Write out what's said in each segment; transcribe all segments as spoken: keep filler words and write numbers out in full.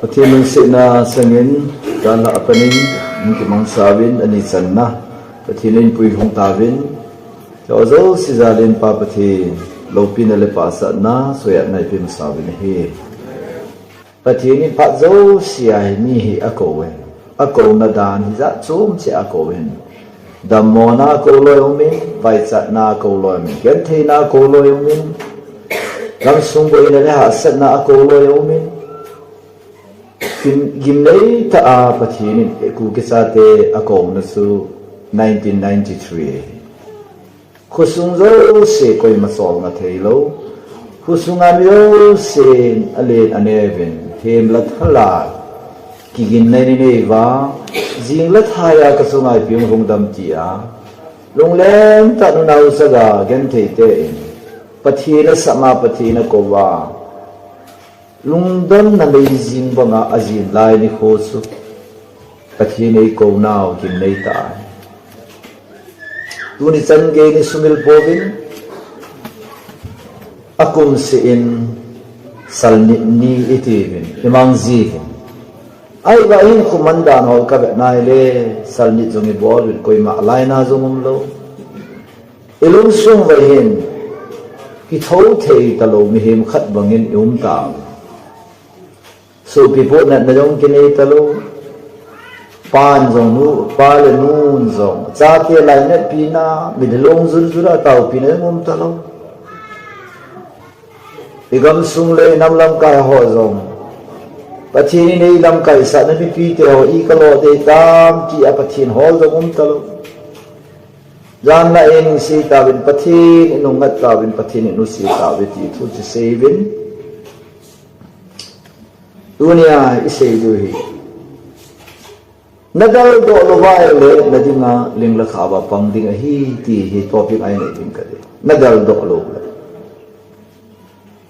Pathen lungsetna sangin, dan la apanin, in kimangsauvin, ani channa Pathen in puihong tauvin, chujou sijalin Pa Pathen loupina le pachatna, soiya neipe masauvin ahi. Pathen in phat jousea hi mi hi akouvin, akouna dan hi jat chom cheh akouvin. Dammona akou loi umin, vaichatna akou loi umin, gentheina akou loi umin, gamsung boina le hahsatna akou loi umin. Gim, gimnei tah a Pathen in Kuki chate akouna chu nineteen ninety-three. Khosung jouse koima cholna theilou. Khosunga mi jousen alen aneuvin, hem le thal a kigin nei nei uva, jing le thaiya kachunga ipi hung dam tia, lungleng tah nunau chaga genthei te in, Pathen asama, Pathen akouva, lungdonna meijing banga ajin lai nikho chu Pathen eikounau gimnei tah ahi. Tuni chan gei ni sumil pouvin, akum seh in salnit ni itiuvin, imang jiuvin. Ahivangin khoman dan ho kavet nai le, salnit jong ibol uvin, koima alaina jong umlou. Ilungsung uva hin, kithou thei talou mihem khat bangin ium tauve. Sopi pohnatna jong kinei talou. Pan jong nu, pa le nun jong, chate lainatpina, mitlhi long jur jur a taopina jong um talou. Igamsung le inam lamkai ho jong, Pathen in eilamkaisahna mipite ho ikalo dei tam tia Pathen hol jong um talou. Jan la inungse tauvin, Pathen inungngat tauvin, Pathen inuhse tauve ti thu chu seiuvin. Tunia isei diu hi, nadaldoh louva ahile nadinga ling le khava pang ding ahi ti hi topic a inei ding kati. Nadaldoh lou le,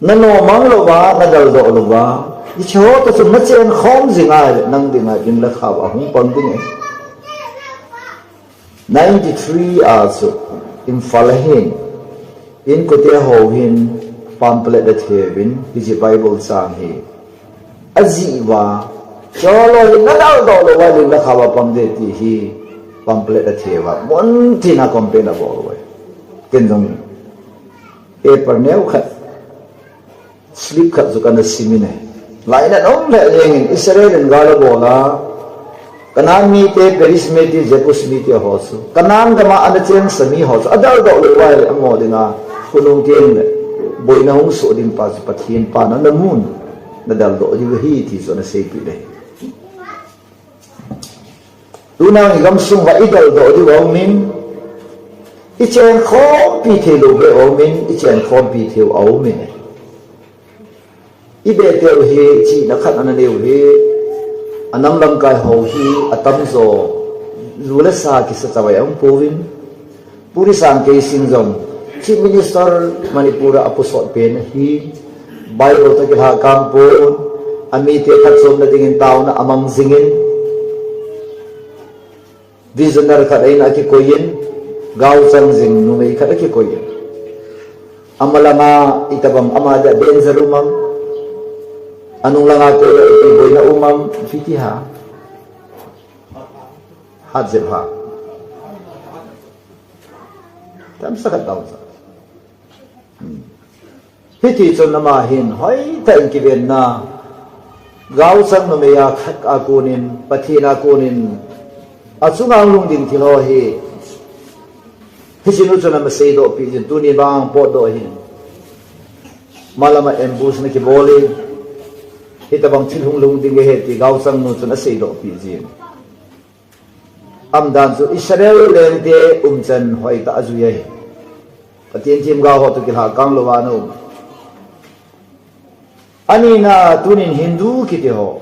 nanomang louva, nadaldoh louva, hiche ho toh chun nachen khom jinga ahile nang dinga ling le khava hung pang ding ahi. Ninety-three a chu Imphal a hin, inkote ho hin pamphlet atheuvin, hiche Bible chang hi ajih uva, chule hi nadaldoh louva ling le khava pang ding ti hi pamphlet atheuva, muntina campaign abol uve. Ken jong paper neo khat, slip khat chu kana simin ahi. Lainat um lheh jengin Israel in gal abol a, Canaan mite, Periz mite, Jebus mite ho chu, Canaan gama ana chengsa mi ho chu adaldoh louva ahile ango dinga, khonung teng le boina hung soh ding pa chu Pathen pan ana mun, nadaldoh diu ahi ti chu ana seipeh le. Tuna igamsung uva idaldoh diu aumin, ichen khompi theilou bep aumin, ichen khompi theiu aumin. Ibeteu hi chihna khat ana neiu hi, anam lamkai ho hi atamjo, ju le sa kisa chavai aum pouvin, Pu Risangkeising jong, Chief Minister Manipur a apusot pen ahi, Bible toh kilhakang pon, amite phatchomna dingin taona amang jingin, visioner khat ahin akikoiyin, gaochang jing numei khat akikoiyin. Amalanga itobang ama dia danger um am, anung langa koi le ipi boina um am, ipi ti ham. Hat jep ham. Tamsa khat gaochang. Hmm. Hiti chun ama hin hoitah in kivenna, gaochang numei a khat a konin, Pathen a konin, achunga lungding thil ho hi, hiche nu chun ama seidoh peh jin, tuni vang potdoh hin, malama ambush na kibol in, hitobang thil hung lhung ding ahi ti gaochang nu chun aseidoh peh jin. Umdan chu Israel lengte umchan hoitah ajui ahi. Pathen themgao ho toh kilhakang louva ana um. Anina tunin Hindu kiti ho,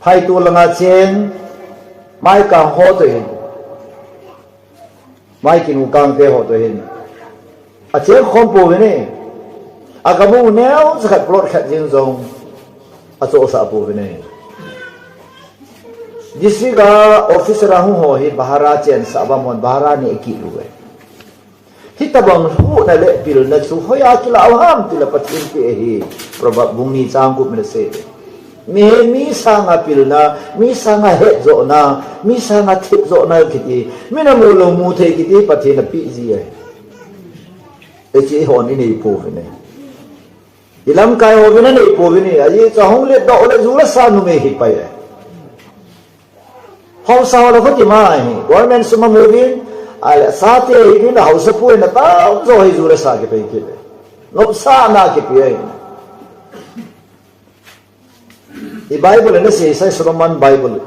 phaito langa cheng, mai kang ho toh hin, mai kinu kangte ho toh hin, acheng khom pouvin ahi. Agamu neocha khat plot khat jeng jong achohsah pouvin ahi. District a officer a hung ho hi bahar a chensah uva amahon bahar a neh kit uve. Hitobang huhna le pilna chu hoiya kilah u ham tile Pathen peh ahi, Proverb bung ni chang gup in asei. Mi, mi sanga pilna, mi sanga hetjohna, mi sanga thepjohna kiti, mi namu lou mu thei kiti Pathen in apeh ji ahi. Hiche hon inei pouvin ahi. Ilamkai hon anei pouvin ahi, ajeh chu ahung letdoh le ju le sa numei hi pai ahi. Haosa ho le khuti ma hi, government sum amu uvin, ale chate hi uvin, haosapu in atamjo hi ju le sa kipe kit ahi. Nopsahna kipe ahi. I Bible in asei sai, Solomon Bible.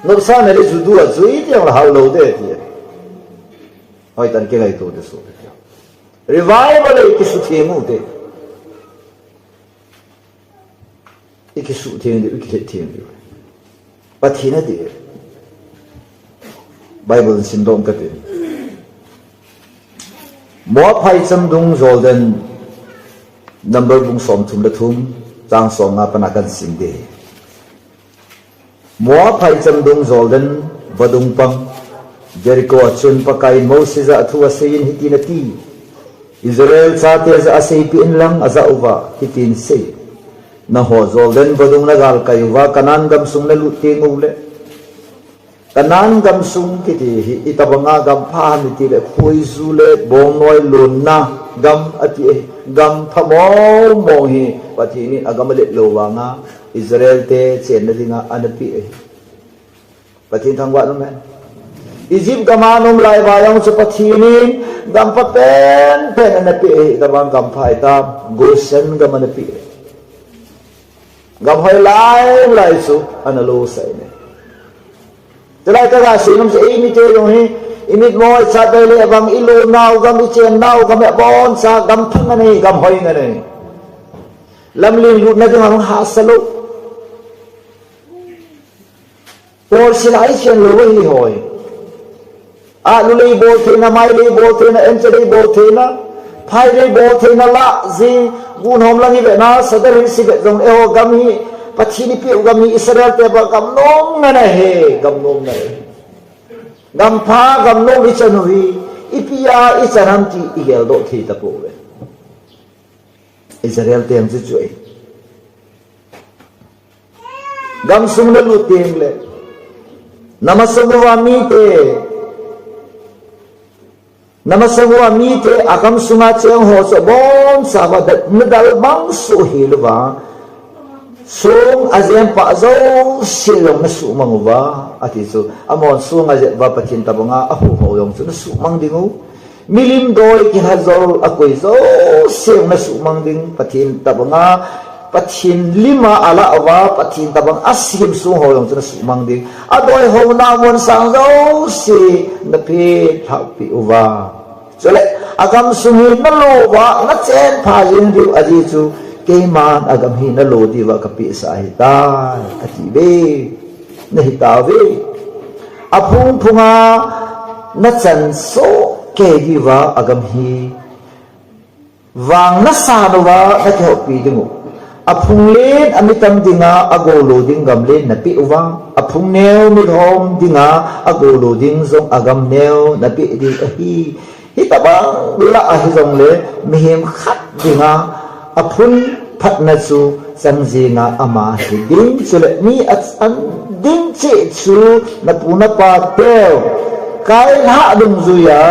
Nopsahna le ju du a ju iti jong le hao lou ding ti. Hoitah in kingaito ding soh. Revival le kisutheng u te. I kisutheng diu, i kilhetheng diu. Pathen in ati. Bible in simdoh kate. Moab phaicham dung Jordan, Number bung somthum le thum, chang somnga pat a kahin sim ding ahi. Moab phaicham dung Jordan vadung pang, Jericho a chun Pakaiyin Moses a thu aseiyin hitin ati, Israel chate jah a seipeh inlang ajah uva hitin sei, nangho Jordan vadung nagalkai uva Canaan gamsung nalut teng uleh, Canaan gamsung kiti hi itobanga gam pha ham itileh, khoiju le bongnoi lonna gam ati ahi. Gam pha mong mong hi Pathen in agam alet lou vanga Israel te chenna dinga anapeh ahi. Pathen thangvah in um hen. Egypt gam a aum lai uva jong chu Pathen in gam pha penpen anapeh ahi. Itobang gam pha ham itileh, Goshen gam anapeh ahi. Gam hoi lai lai chu analosah in ahi. Chulai kaga seinom chu eimite jong hi, imit mo ichat dei le vang, ilutnau gam, ichennau gam, aboncha gam pha anei, gam hoi anei. Lamlen lutna dinga hung hahsa lou. Porcelain ichen lou ahi hoi. Alu lei bol theina, mai lei bol theina, encha lei bol theina, phai lei bol theina lah jeh, gun hom lang ivetna, Sadar Hills ivet jongleh eiho gam hi, Pathen in eipeh u gam hi, Israel te banga gam nom ngen ahi, gam nom ngen ahi. Gam pha, gam nom ichan u hi, ipi a ichan ham ti igeldoh thei tapouve. Israel te jong chu chu ahi. Gamsung nalut teng leh, namasang uva mite, namasang uva mite, agamsunga cheng ho chu abonchauva da-, nadalbang soh hel uva, song ajem pah jouse jong nasuhmang uva, ati chu, amahon song ajep uva Pathen tobanga ahuhhing jong chu nasuhmang ding u. Milim doi kilhajol akoi jouse jong nasuhmang ding, Pathen tobanga, Pathen lim a alah uva, Pathen tobang asem song ho jong chu nasuhmang ding. Adoi houna mun sang jouse naphelhahpeh uva. Chuleh, agamsung hi nalo uva, nachen pha jeng diu ajeh chu, keiman agam hi nalo diuva kapehsah ahitai, ati ve. Nahi tauve. Aphung phunga nachan soh kei diuva agam hi vang nasan uva nakihoupi ding u. Aphung len a mi tam dinga agolou ding gam len napeh uva, aphung neo mi lhom dinga agolou ding jong agam neo napeh ding ahi. Hitobang lah ahi jongleh, mihem khat dinga aphung phatna chu chang jenga ama hi ding, chuleh mi achan ding cheh chu napu napa teu kailhah dungjuiya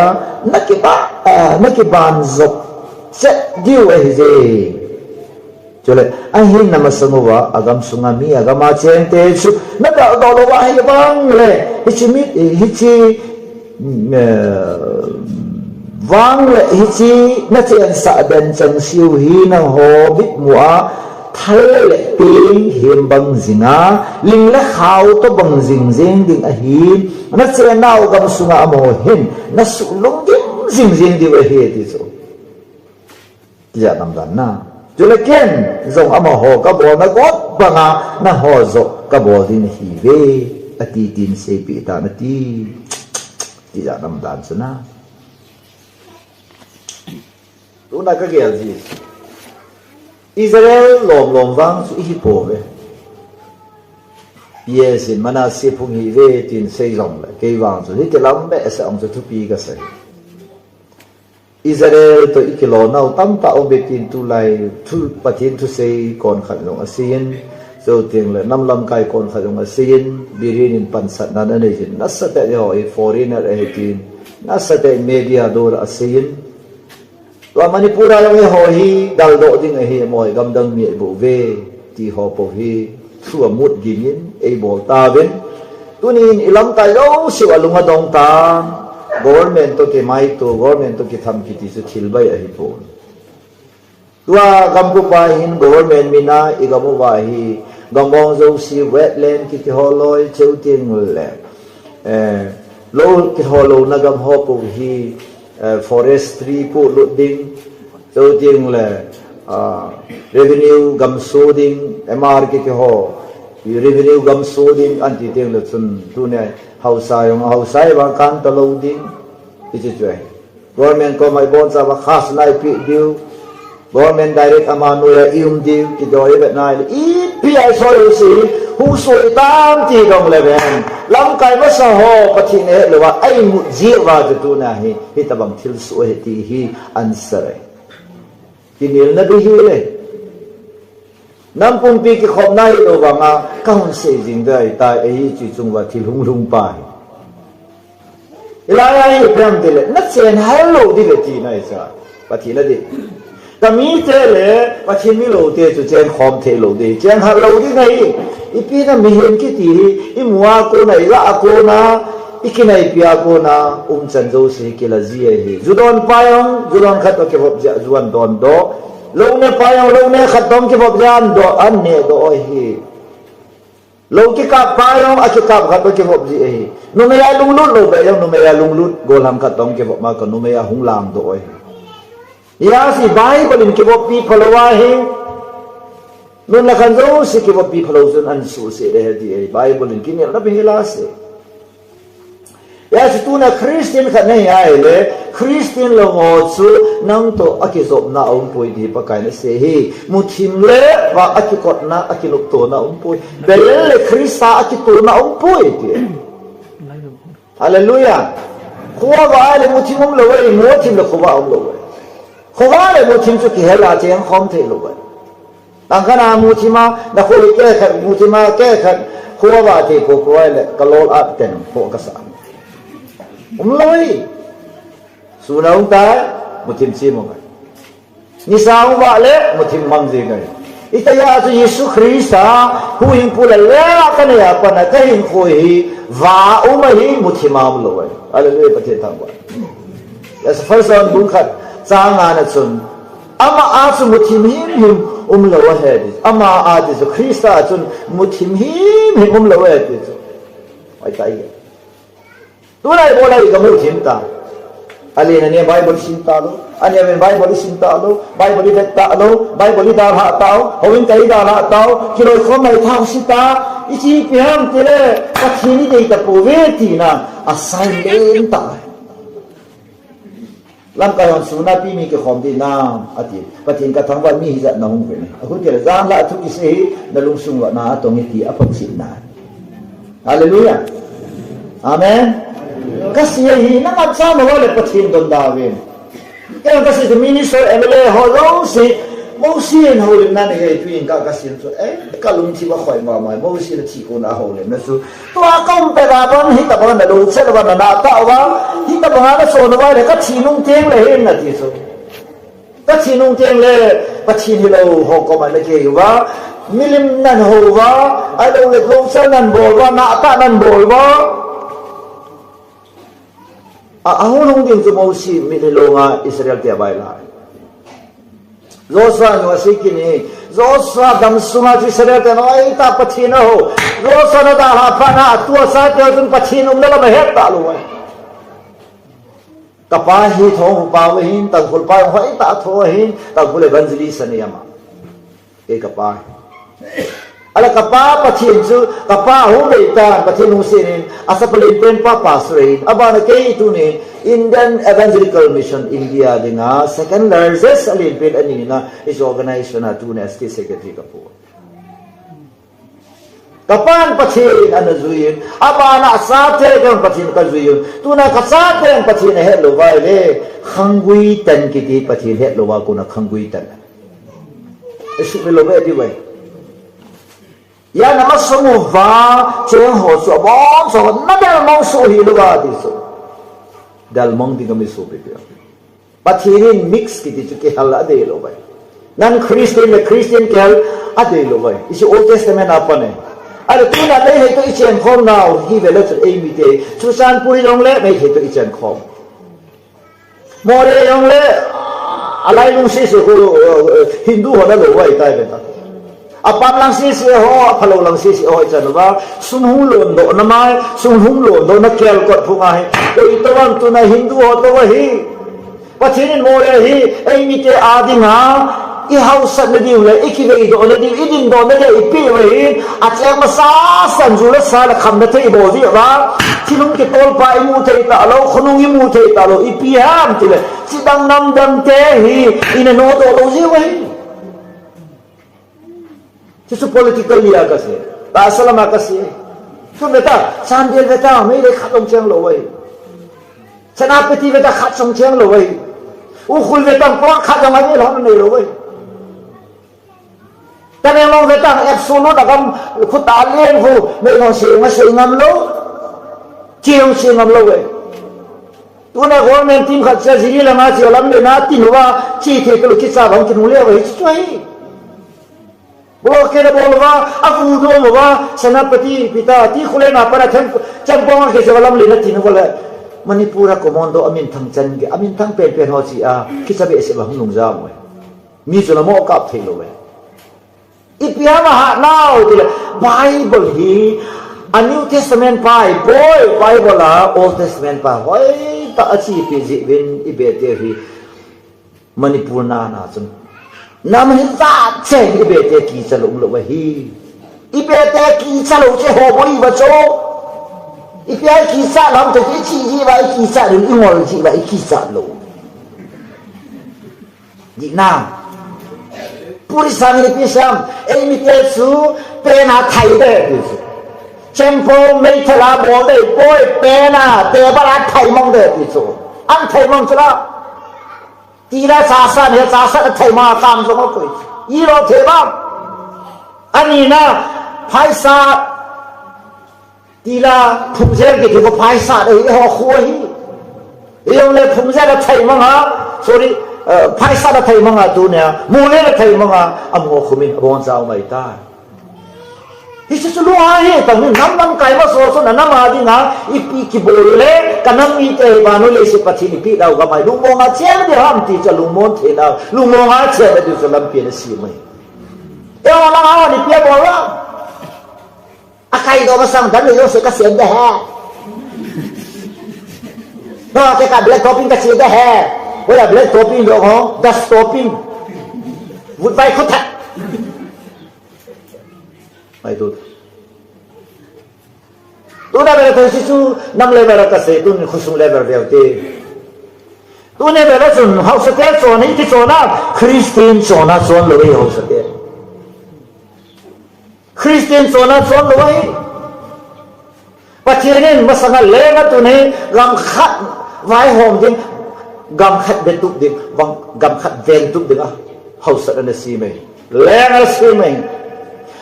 nakiba, ah, nakiban jop chet diu ahije. Chuleh, ahin namasang uva, agamsunga mi, agama chengte chu, nakaldoh lou ahivang leh, hiche mi, hiche, mm, eh, vang leh, hiche nachensah den changseh u hi nangho mitmu a, thal le peng hem bang jinga, ling le khao tobang jing jeng ding ahin, nachennau gamsunga amaho hin, nasuh lunggim jing jeng diu ahi ti chu. Tijat namdan na. Chuleh ken jong amaho kabolna got banga nangho joh kabol ding nahiuve, ati tin seipeh tan ati. Tijat namdan chu na. Tuna kagel ji. Israel lom lom vang chu ihi pouve. P S in Manasseh phung hiuve tin sei jongleh, kei vang chu hiti lam behseh ong chu thupi kasei. Israel toh ikilou nau tamtah um e tin tulai thu, Pathen thusei kon khat jong aseiyin, chuteng le nam lamkai kon khat jong aseiyin, Biren in pansatna anei jin, nasatah in eiho hi foreigner ahi tin, nasatah in media dol a aseiyin. Tua Manipur a jong eiho hi daldoh ding ahi, moi gamdang mi bou ve, ti ho pou hi thu amut gingin eibol tauvin. Tunin ilamkai jouseu alung adong tan, government toh kimaito, government toh kitham kiti chu thil bai ahipon. Tua gamkupa hin government mina igam uva hi, gambong jouse wetland kiti ho loi, chuteng le, eh, lou kiho louna gam ho pou hi, eh, forestry polut ding, chuteng le, ah, revenue gamso ding, M R kiti ho, revenue gamso ding, anti teng le chun, tunia haosa jong, haosa vang kan talou ding, hiche chu ahi. Government koma ibonchauva khajna ipeh diu. Government direct ama noiya ium diu, kidou ivet nai le. Ipi a isol u si, hung soi tam ti dong le ven. Lamkai masa ho, Pathen ahet louva, aimut jeh uva chu tunia hi, hitabang thilsoh ahi ti hi answer ahi. Kinelna ding hi le. Nam pumpi kikhopna hilou vanga, kahung sei jing ding ahitai, ahi chu chunguva thil hung lhung pa hi. Hilai a hi ipi ham tile, nachen hal lou ding ve tina ahi chu. Pathen a dei. Kamite le, Pathen milou te chu chen khom thei lou ding, chen hal lou ding ahi. Ipi na mihem kiti hi, imu a kona, iga a kona, ikinaipi a kona, umchan jouse kila ji ahi. Ju don pa jong, ju don khat toh kivop jeh a ju adon doh. Loune pa jong, loune khat toh kivop jeh a andoh, anneh doh ahi. Lou kikap pa jong, akikap khat toh kivop ji ahi. Numei a lunglut lou pa jong, numei a lunglut, gollhang khat toh kivop ma ka numei a hung lang doh ahi. Hijeh a chu Bible in kivoppi phalou ahi. Nun le khan jouse kivoppi phalou chun ahin suhset ding ahi ti ahi. Bible in kinelna beh hila se. Hijeh a chu tuna Christian khat nahi ahile, Christian lou ho chu nang toh akijopna aumpoi ti Pakai in asei ahi. Muthim le vah akikotna, akinoptona aumpoi. Bel le Christa akitona aumpoi ti. Hallelujah. Khovah a le muthim umlou ahi, muthim le khovah umlou ahi. Khovah le muthim chu kihel a cheng khom thei lou ahi. Tangkhat a muthim a, nakho keh khat, muthim a keh khat, khovah a thei po khovah le, kalol a ten, kho kasa. Umlou ahi. Sun a hung tai, muthim chim um ahi. Nisa hung vah le, muthim mang jing ahi. Hijeh a chu Jesu Christa, huhhingpu le le a kanei a pat a kahinkho hi, vah a um ahi, muthim a umlou ahi. Hallelujah, Pathen thangvah. Hijeh a chu First John bung khat, chang nga na chun, ama a chu muthim himhim umlou ahi ti. Ama a ti chu Christa a chun muthim himhim umlou ahi ti chu. Ahitai. Tulai bol a i kamu thim ta. Alen anin Bible sim talou. Aneuvin Bible sim talou. Bible ivet talou. Bible idalha tau. Houin ka idalha tau. Kiloikhomna ithao sita. Ichi ipi ham tile. Pathen idei tapouve tina. Asilent ta. Lamkai hon sun a ipi mi kikhom ding ham, ati. Pathen kathangvah mi hijat nahung uve. Ahung kile jan la thu kisei hi, nalungsung uva na atong e ti aphotchetna. Hallelujah. Amen. Kasei hi, nangma cha ma le Pathen donda uve. Kei kasei chu minister M L A ho jouse, Mosi in houlimna nei e, tuin ka, kasei chu, eh, kalungthim akhoi mama, Mosi le thi kona houlimna chu. Tua kaum pet a bang, hitabang a nalouchat uva, nanah tah uva, hitabang a nason uva le, kathi nung teng le hin nati chu. Kathi nung teng le, Pathen hilou ho koma nakei uva, milim nanhou uva, ahilou le louchal nanbol uva, nahtah nanbol uva. A, ahung lhung ding chu Mosi mitlhi longa Israel te abailha. Joshua in asei kit in, Joshua damsunga chu Israel te hoitah Pathen ahou. Joshua in adalha phat a, tua chate chun Pathen umna lam ahet talou ahi. Kapa hi thong upa ahin, Tangkhul pa hoitah tho ahin, Tangkhul evangelist anei ama. Kei kapa. Ahile kapa Pathen chu, kapa hung bei tan, Pathen lungset in, asa palen pen pa pastor ahin, abana kei tuni, Indian Evangelical Mission India dinga, second largest alen pen ani na, hiche organization a tuni state secretary kapo. Kapan Pathen ana juiyin, abana achate jong Pathen kajuiyin, tuna kachate jong Pathen ahet lou uva ahile, khanggui tan kiti Pathen het lou uva kona khanggui tan. Isuhmil lou ve ti uve. Ijat a namasang uva cheng ho chu abonchauva nadalmong soh hilou uva ti chu. Dalmong ding kami sopi pi. Pathen in mix kiti chu kihal adei lou uve. Non-Christian le Christian kihal adei lou uve. Hiche Old Testament a pat ahi. Ahile tuna Meitei toh ichen khom nau hi ve le chu eimite. Churachandpur hi jong le Meitei toh ichen khom. Moreh jong le, alailung sese khu, eh, Hindu ho nalou uva ahitai ve ta. Apan lang sese ho, aphalou lang sese ho ichan uva, sum hung londohna mai, sum hung londohna kelkot phung ahi. Koi tobang tuna Hindu ho toh ahi. Pathen in Moreh hi, eimite a dinga, ihaosatna diu le, ikiveidohna diu, idindohna diu, ipeh uva ahi, acheng masasa in ju le sa le khamna thei ibol diu va, thilung kitolpa imu thei talou, khonung imu thei talou, ipi ham tile, chidang namdang te hi, ina nodoh lou jiu ahi. Chuchu politically a kasei. Tahsa lama kasei. Chu veta, Chandel veta, Meitei khat jong cheng lou uve. Senapati veta khat jong cheng lou uve. Ukhrul veta pon khat jong ani lhon nei lou uve. Tamenglong veta absolute a gam khu taleng khu, Meitei sei nga sei ngam lou. Cheng sei ngam lou uve. Tuna government team khat cha Jiribam langa che lamlen a tin uva, che thei talou kicha bang kin hung le uva hichu chu ahi. Blockade abol uva, avu dom uva, Senapati, Pita, ti khulena para them, chempong a kicha lamlen a tin uva le. Manipur a commando amin thang chan ge, amin thang penpen ho chi a, kicha behseh uva hung nung jam uve. Mi chu la mo kap thei lou uve. Ipi ham ahat nau tile, Bible hi, a New Testament pa hi, boi, Bible a, Old Testament pa, hoitah a chepi jeh uvin ibete hi, Manipur na na chun. Nam hi jat cheh ibete kicha lou lou ahi. Ibete kicha lou cheh ho boi uva chu. Ipi a kicha lam te ichi ji uva ikicha lou, ingol ji uva ikicha lou. Dihna. Puri sang ni pi sam, eimite chu pen a thai de ti chu. Chempong meithal a bol de, boi pen a, table a thai mong de ti chu. An thai mong chu la. Tila chasa ni, chasa a thai mong a kam jong a koi. Ilo thei bam. Ani na, phaisa, Tila, phumjel kiti khu phaisa ahi, eiho khu ahi. Eiho le phumjel a thai manga, sorry, eh, phaisa a thai manga tunia, mole a thai manga, amu khu min, abon jao mai ta. Hichu chu lunghang hi, tang ni nam nam kai ma so so na nam a dinga, ipi kibol le, ka nam mite hi vannoi leiset Pathen in ipi dau ka mai, lungmong a cheng ding ham ti chu lungmon thei dau, lungmong a cheng ding chu lampi ana sem mai. Eiho lang a ni pia bol la. Akai doh masang dan le jong se kasem de he. No, kei ka black topping kase de he. Hoiya black topping doh ho, dust topping. Vutvai khut ha. Ai tu. Tuna vela thei si chu nam level a kasei, tun khosung level veu te. Tuni vela chun haosa te chon hi ti chon a, Christian chon a chon lou hi haosa te. Christian chon a chon lou ahi. Pathen in masanga lenga tuni gam khat vaihom ding, gam khat betup ding, gam khat ventup ding a haosat ana sem e. Leng ana sem e.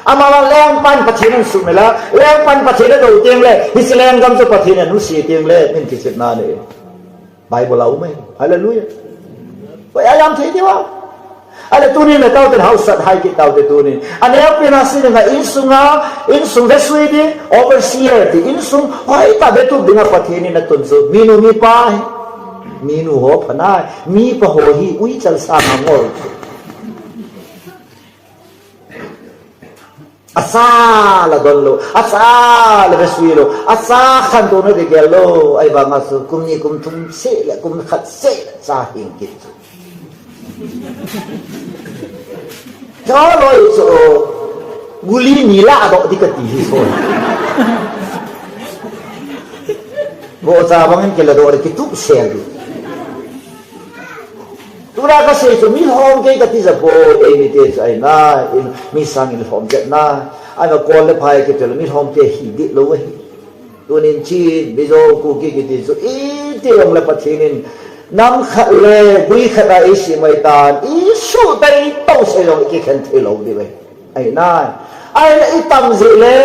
Amavang lengpan Pathen in sumil a, lengpan Pathen in dou teng le, hiche lenggam chu Pathen in nusi teng le, min kichepna nei. Bible a um e. Hallelujah. Koi a jam thei diu a. Ale tunin le tao ten hausat hai kit tao te tunin. Aneo pina si dinga insunga, insung vesui di, overseer di, insung hoitah vetup dinga Pathen in atun chu. Minu mipa hi. Minu ho phanai. Mipa ho hi uichal sanga ngol. Acha la don lou, acha la vesui lou, acha khantouna kigel lou, ahivanga chu kum ni kum thum seh le kum khat seh le cha hing kit chu. Cho loi chu, guli ni la doh di kati hi so. Vohcha bangin kila doh di kitup sel di. Tuna kasei chu, mi lhom kei kati ja poi, eimite chu ahi nai, mi sangin lhom chet nai. Ahivangin kol le phai kiti le mi lhom te hi dih lou ahi. Tunin Chin, Mizo, Kuki kiti chu iti jong le Pathen in nam khat le gui khat a eisem ahitan, isuhtai tousei jong ikikhen thei lou ding ahi. Ahi nai. Ahile itam jeh le,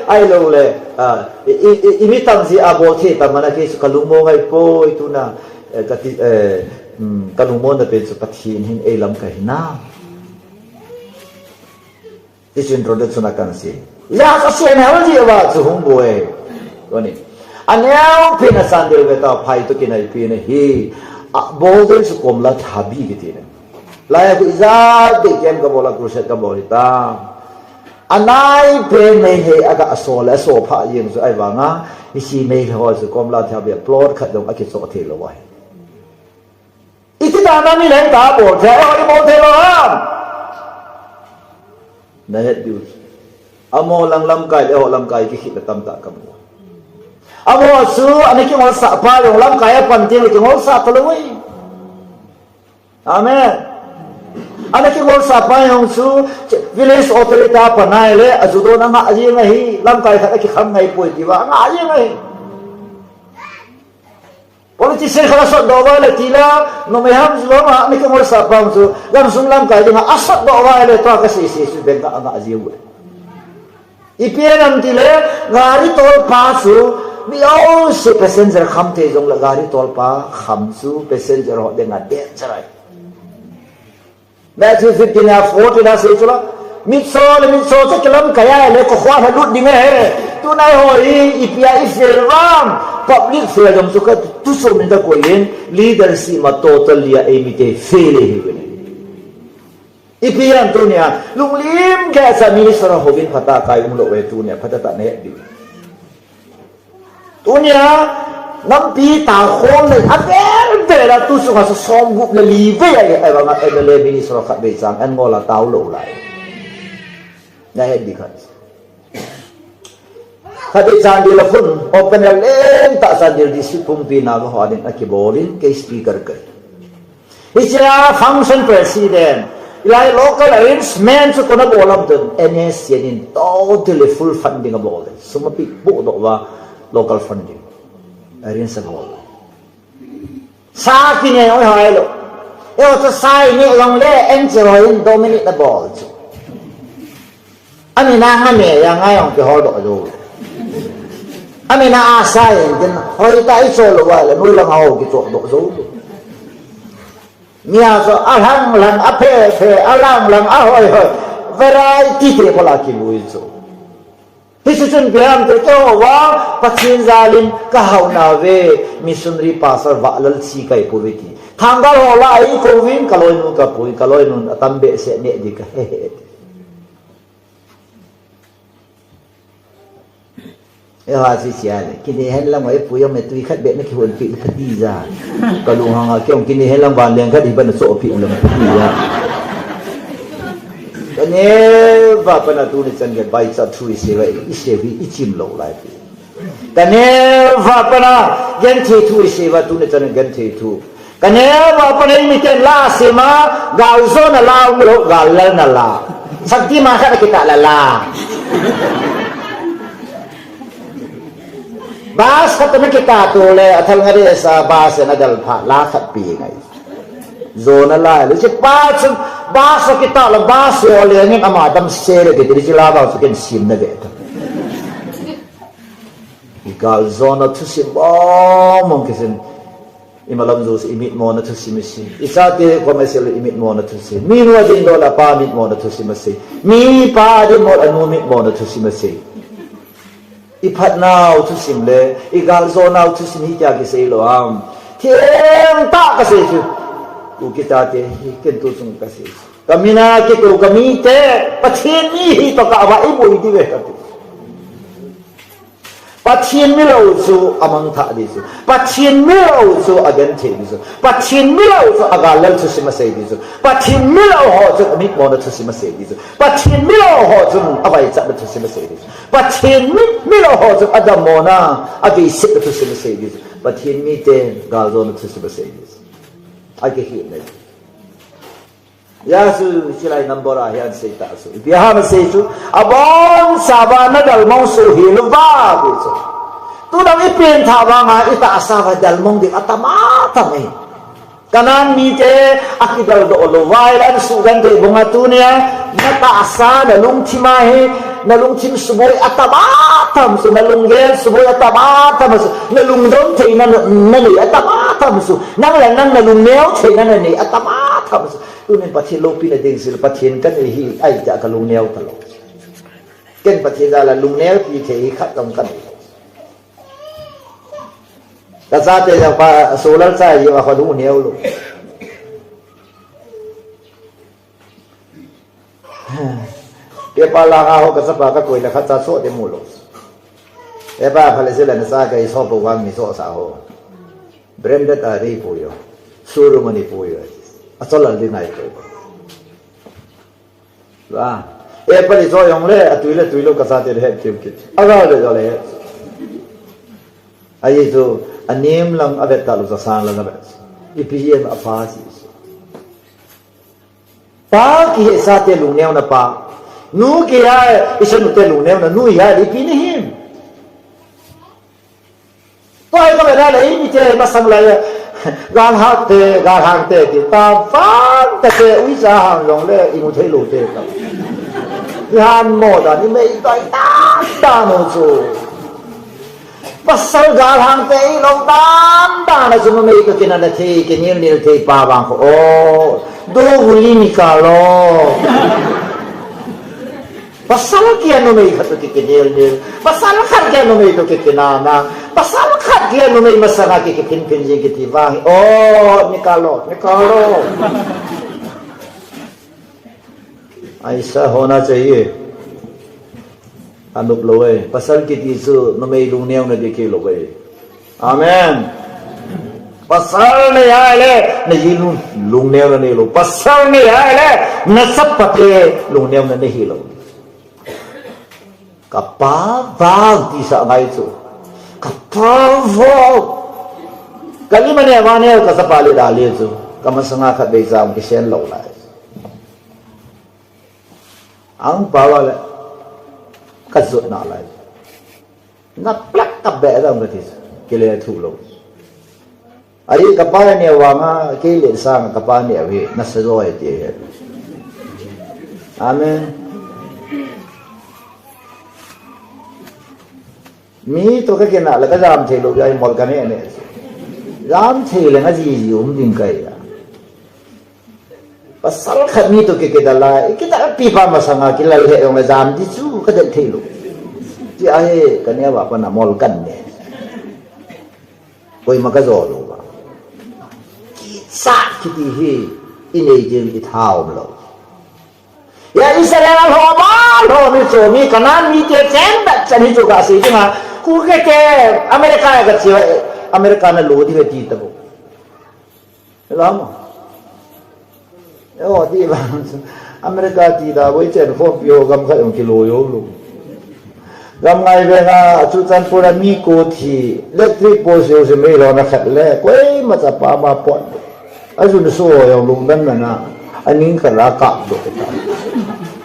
ahilou le, ah, i, i, i, imi tam jeh a bol thei tam ana kei chu kalungmong ahi poi tuna, eh, kati, eh, um, kalungmonna pen chu Pathen hin eilamkai hinam. Ti chu introduction a kahin sei. Ija kasei nau jeh uva chu hung boi. Tuni. Aneo pen a Chandel Veta phai toh kinaipi na hi. A, bol ding chu Komla Thabi kiti na. Lai a khu ijat dei camp kabol a crusade kabol hita. Anai pen Meitei a ga so le so pha jeng chu ahivanga, hiche Meitei ho chu Komla Thabi a plot khat jong akichoh thei lou ahi. Iti dan a mi leng ta bol thei, eiho i bol thei lou ham. Na het diu. Amaho lang lamkai le eiho lamkai kikhel le tamtah kamu. Amaho chu ana kingolsah pa jong lamkai a pan teng le kingolsah talou ahi. Amen. Ana kingolsah pa jong chu village authority a pan ahile, ajudoh na ngah jeng ahi, lamkai khat akikham ngai poi tia ngah jeng ahi. Politician khat asot doh uva le tila, numei ham jilou ma, ana kingolsah pa jong chu, gamsung lamkai dinga asot doh uva le tua kasei sei chu bengkah a ngah jeng uve. Ipi ham itile, gari tolpa chu, mi jouse passenger kham thei jongle gari tolpa kham chu passenger ho dinga danger ahi. Matthew fifteen a fourteen a sei chu la, mitcho le mitcho chu kilamkai a le kokhuh a lut ding ahi. Tuna eiho hi, ipi a i fail uvam, public fail jong chu ka tu chu min da koi in, leadership a totally a eimite fail ahi uve. Ipi ham tunia, lunglim keh a minister a houvin phatah a kai umlou e tunia, phatah tah na het diu. Tunia, nampi takhom nei, avel vel a tu chunga chu somgup le li vei ahi, ahivanga M L A minister khatvei chang, an ngol a tao lou lai. Na het ding khat. Khatvei Chandel a khun, open air lentah Chandel district pumpi na va ho a ding akibol in, kei speaker kahi. Hichea function president, hilai local arrangement chu kona bol ham tun, N S C N in totally full funding abol e. Sum api buh doh uva local funding. Arrange abol. Sa kinei hoi hoi lou. Eiho chu sa inei jongle, N G O in dominate abol chu. Amin a nga me, ya nga jong kihol doh jou. Amin a asa in tin, hoitah a ichol lou uva le, noi lang a ho kichol doh jou. Mi a chu, alhang lang, aphe phe, alang lang, ahoi hoi. Variety te kola kilui chu. Hichu chun ipi ham itile keiho va, Pathen jal in kahao nauve, missionary pastor vahlal chi kahi pouve ti. Thangal ho la a eikouvin, kaloinu kapui, kaloinun atam behseh neh ding kahe he. Eiho a chu chia le, kinei hen lang a ipu jong me tui khat beh na kihonpeh le phati ja. Kalung hang a kei jong kinei hen lang vanleng khat hi bana chohpeh u lang phati ja. Kaneo va pana tuni chan gei baichat thu isei va, isei hi ichim lou lai pi. Kaneo va pana genthei thu isei va tuni chan genthei thu. Kaneo va pana eimiten la asem a, galjona la umlou, gallalna la. Shaktiman khat akitah la la. Bus khat ana kitah to le, athal nga de sa bus ana del phat la khat pe ngai. Jona la, le chi pa chun bus akitah la bus ole ngin ama damsel le kiti chi la ba chu ken sim na ve ta. Galjona thusim mong mong kisin. Imalam jouse imitmona thusim isei. Ichate koma isei le imitmona thusim. Minu adindoh le apa mitmona thusim asei. Mipa adindoh le anu mitmona thusim asei. Iphatnau thusim le igaljonnau thusim hitia kisei lou ham. Thengtah kasei chu. Kuki tate hi ken tuchung kasei chu. Kamin a kikou kamite, Pathen mi hi toh kah uva iboi diu ve kati. Pathen milou chu amangthah ding chu. Pathen milou chu agenthei ding chu. Pathen milou chu agallal thusim asei ding chu. Pathen milou ho chu amitmona thusim asei ding chu. Pathen milou ho chu avaichatna thusim asei ding chu. Pathen mi, milou ho chu adammona, aveisetna thusim asei ding chu. Pathen mite galjona thusim asei ding chu. Akihi nei. Jesu chilai number a hian sei ta chu. Ipi ham sei chu. Abon chauva na dalmong suh hel uva ti chu. Tunung i pengthah vanga i tahsa va dalmong ding atam atam e. Kanan mite a kidaldoh lou vai lan suh kan thei bunga tunia na tahsa na lungthim a hi na lungthim suboi atam atam chu na lunggel suboi atam atam chu na lungdon theina na nei atam atam chu nang le nang na lungneo theina na nei atam atam chu. Tunin Pathen loupina ding sil Pathen ka nei hi ai tia ka lungneo ta lou. Ken Pathen jal a lungneo pi thei hi khat jong ka nei lou. Ka chate jong pa solar chai jong a kha lungneo lou. Paper la nga ho ka chapa ka koi la kha cha so de mu lou. Paper pha le se la na cha ka i so po wang mi so sa ho. Branded a dei pui o. Showroom a ni pui o. A chol al ding ngai pui o. Wa. E pali cho yong le, a tui le tui lo ka sa te le het kiu kit. A ga le jo le het. A yi chu, a nim lang a vet ta lo sa sang lang a vet. I pi em a pa si. Pa ki he sa te lung neu na pa. Nu ki ha, i sa nu te lung neu na, nu i ha, i pi ni him. Tua hi ka ve lai lai, mi te masang lai, galhang te, galhang te, ti ta vang ta te, ui sa hang long le, i mu thei lo te ta. I han mo da, ni mei ta, i ta, ta no chu. Pasal galhang te, i lo dan, dan, na chu mei to kina na thei, ke nil nil thei pa vang ko, o, do huli ni ka lo. Pasal kia numei khat to kiki nil nil. Pasal khat kia numei to kiki na na. Pasal khat kia numei masanga kiki pin pin jing kiti vang. Oh, nikalo, nikalo. Aisa hona chahiye. Anup lo e. Pasal kiti chu numei lung neo na dikhe lo e. Amen. Pasal nei ahile, na ji lung, lung neo na nei lo. Pasal nei ahile, na chapa te lung neo na nei hi lo. Ka pa vang ti sa ngai chu. Ka pa vang. Ka li ma ne ma ne ka chapa le da le chu. Ka masanga khat bei jam ki sen lo lai. Ang pa wa le. Ka zut na lai. Na plak ka be dam ka ti. Kile thu lo. Ai ka pa ne wa nga kile sang ka pa ne wi na sa zo ai ti. Amen. Mi to ka kina la ka jam thei lo ai mol ka ne ne. Jam thei le nga ji ji um ding kai ya. Pasal khat mi to kikidal a, ikidal pi pa masanga kilal he jong le jam di chu ka del thei lo. Ti ahi ka neo a pa na mol kan ne. Koima ka jo lo ba. Kicha kiti hi i nei ding i thaom lo. Ya Israel ho ba lo mi cho mi Canaan mi te chen da chan hi chu ka sei dinga. Ku ke te America ka chi America na lo di ve ti ta bo. Lama. Eo, ti vang. America ti da, boi chen khom pi ho gam khat jong kilo yo lo. Gam ngai ve nga, chu chan pura mi ko thi, electric post yo se mei lo na khat le, koima chapa ma pon. A jun so yo lung dan na na, a ning khat la kap do ta.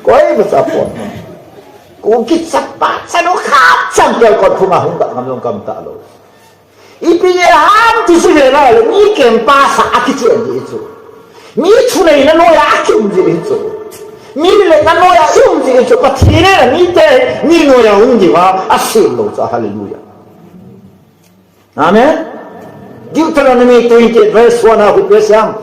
Koima cha pon. Ko ki chapa, chanu khat chan kel kot phunga hung ta, ngam jong kam ta lo. Ipi nge ham ti si ve lai le, mi kem pa sa a kichen di chu. Mi thuneina noiya a kium di chu. Mi lenna noiya a um di chu. Pathen in mi te, mi noiya um di va, a sem lo chu. Hallelujah. Amen. Deuteronomy twenty-eight verse one a hu pe siam.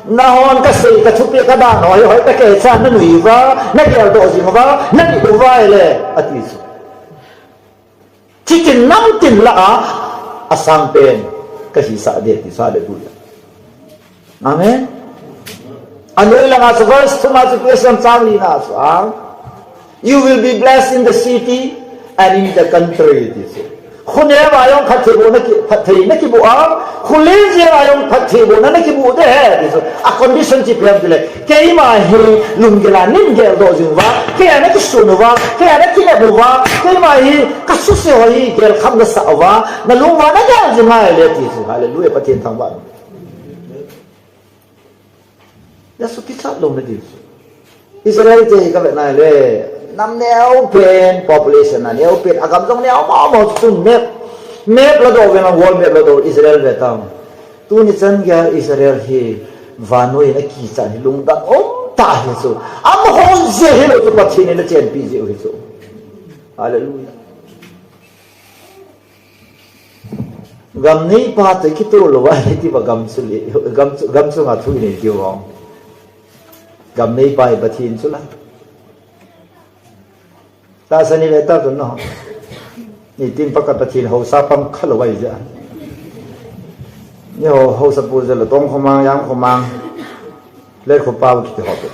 Nahon ka sei ka thupi ka dan hoi hoi ka ke cha na nui va, na gel do jing va, na ni u va le, a ti chu. Chitin namtin la a, a sang pen ka hi sa de ti sa le du ya. Amen. Anoi langa chu verse thuma chu Christian chang li na chu a. You will be blessed in the city and in the country ti chu. Khuneu a jong phatthei bohna ki, phatthei na kiboh a, khulin jia a jong phatthei bohna na kiboh de he ti chu. A condition chi piam ti le. Keima hi lunggel a nin gel do jing uva, keima na kisun uva, keima na kinep uva, keima hi ka suse ho hi gel kham na sa uva, na lung uva na gel jing ngai le ti chu. Hallelujah, Pathen thangvah. Jesu kichat lou na diu. Israel te hi ka vet na le, nam neo pen, population na neo pen, agam jong neo mama chu map, map la doh ve na, world map la doh Israel ve tang. Tuni chan geiya Israel hi vannoi a kichat hi lungdon um tah hi chu. Amaho jeh hilou chu Pathen in achenpi jeh u hi chu. Hallelujah. Gam neipa toh kitoh lou va, hiti va gam chu le, gam chu, gam chunga thu inei diu vang. Gam neipa hi Pathen chu la. Tahsa ni ve ta tun no. Nitin pakhat Pathen haosa pang kha lou vai ja. Ni ho, haosa pu ja la tong khomang, yang khomang. Le khopau kiti ho pu.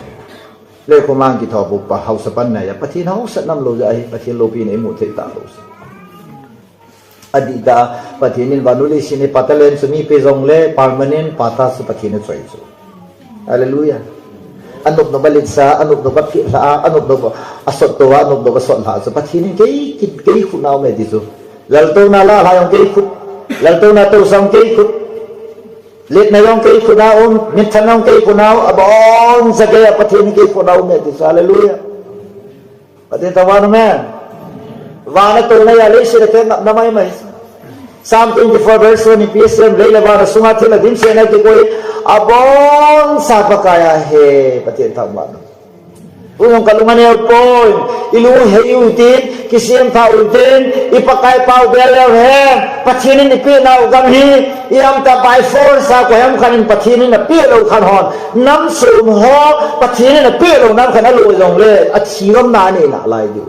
Le khomang kiti ho pu pa haosa pan na ya. Pathen haosa nam lou ja hi, Pathen loupi nei mu thei ta lou. Adih tah a, Pathen in vannoi leiset a pa talent chu mi pe jongle, permanent pa ta chu Pathen in achoi chu. Hallelujah. Anop nop a letsah, anop nop a phelha, anop nop a sot to, anop nop a sot lha chu Pathen in kei, kei, kei khut na um e ti chu. Laltouna la lha jong kei khut, laltouna tousah jong kei khut. Letna jong kei khut na um, mitthan jong kei khut na um, abon sa kei a Pathen in kei khut na um e ti chu. Hallelujah. Pathen thangvah in um e. Vana touna a leiset a te na, na mai mai. Psalm twenty-four verse one, ipi asei em, lei le van a sunga thil a dimset na kikoi, abon sa Pakai ahi, Pathen thangvah in um. Tun jong ka lung aneo poi, i lunghei u tin, kisem tha u tin, i Pakai pau bel leu hen, Pathen in eipeh nau gam hi, i ham ta by force a, koi ham khat in Pathen in apeh lou khat hon, nam som ho, Pathen in apeh lou nam khat a lo jongle, athi gam na anei nalai diu.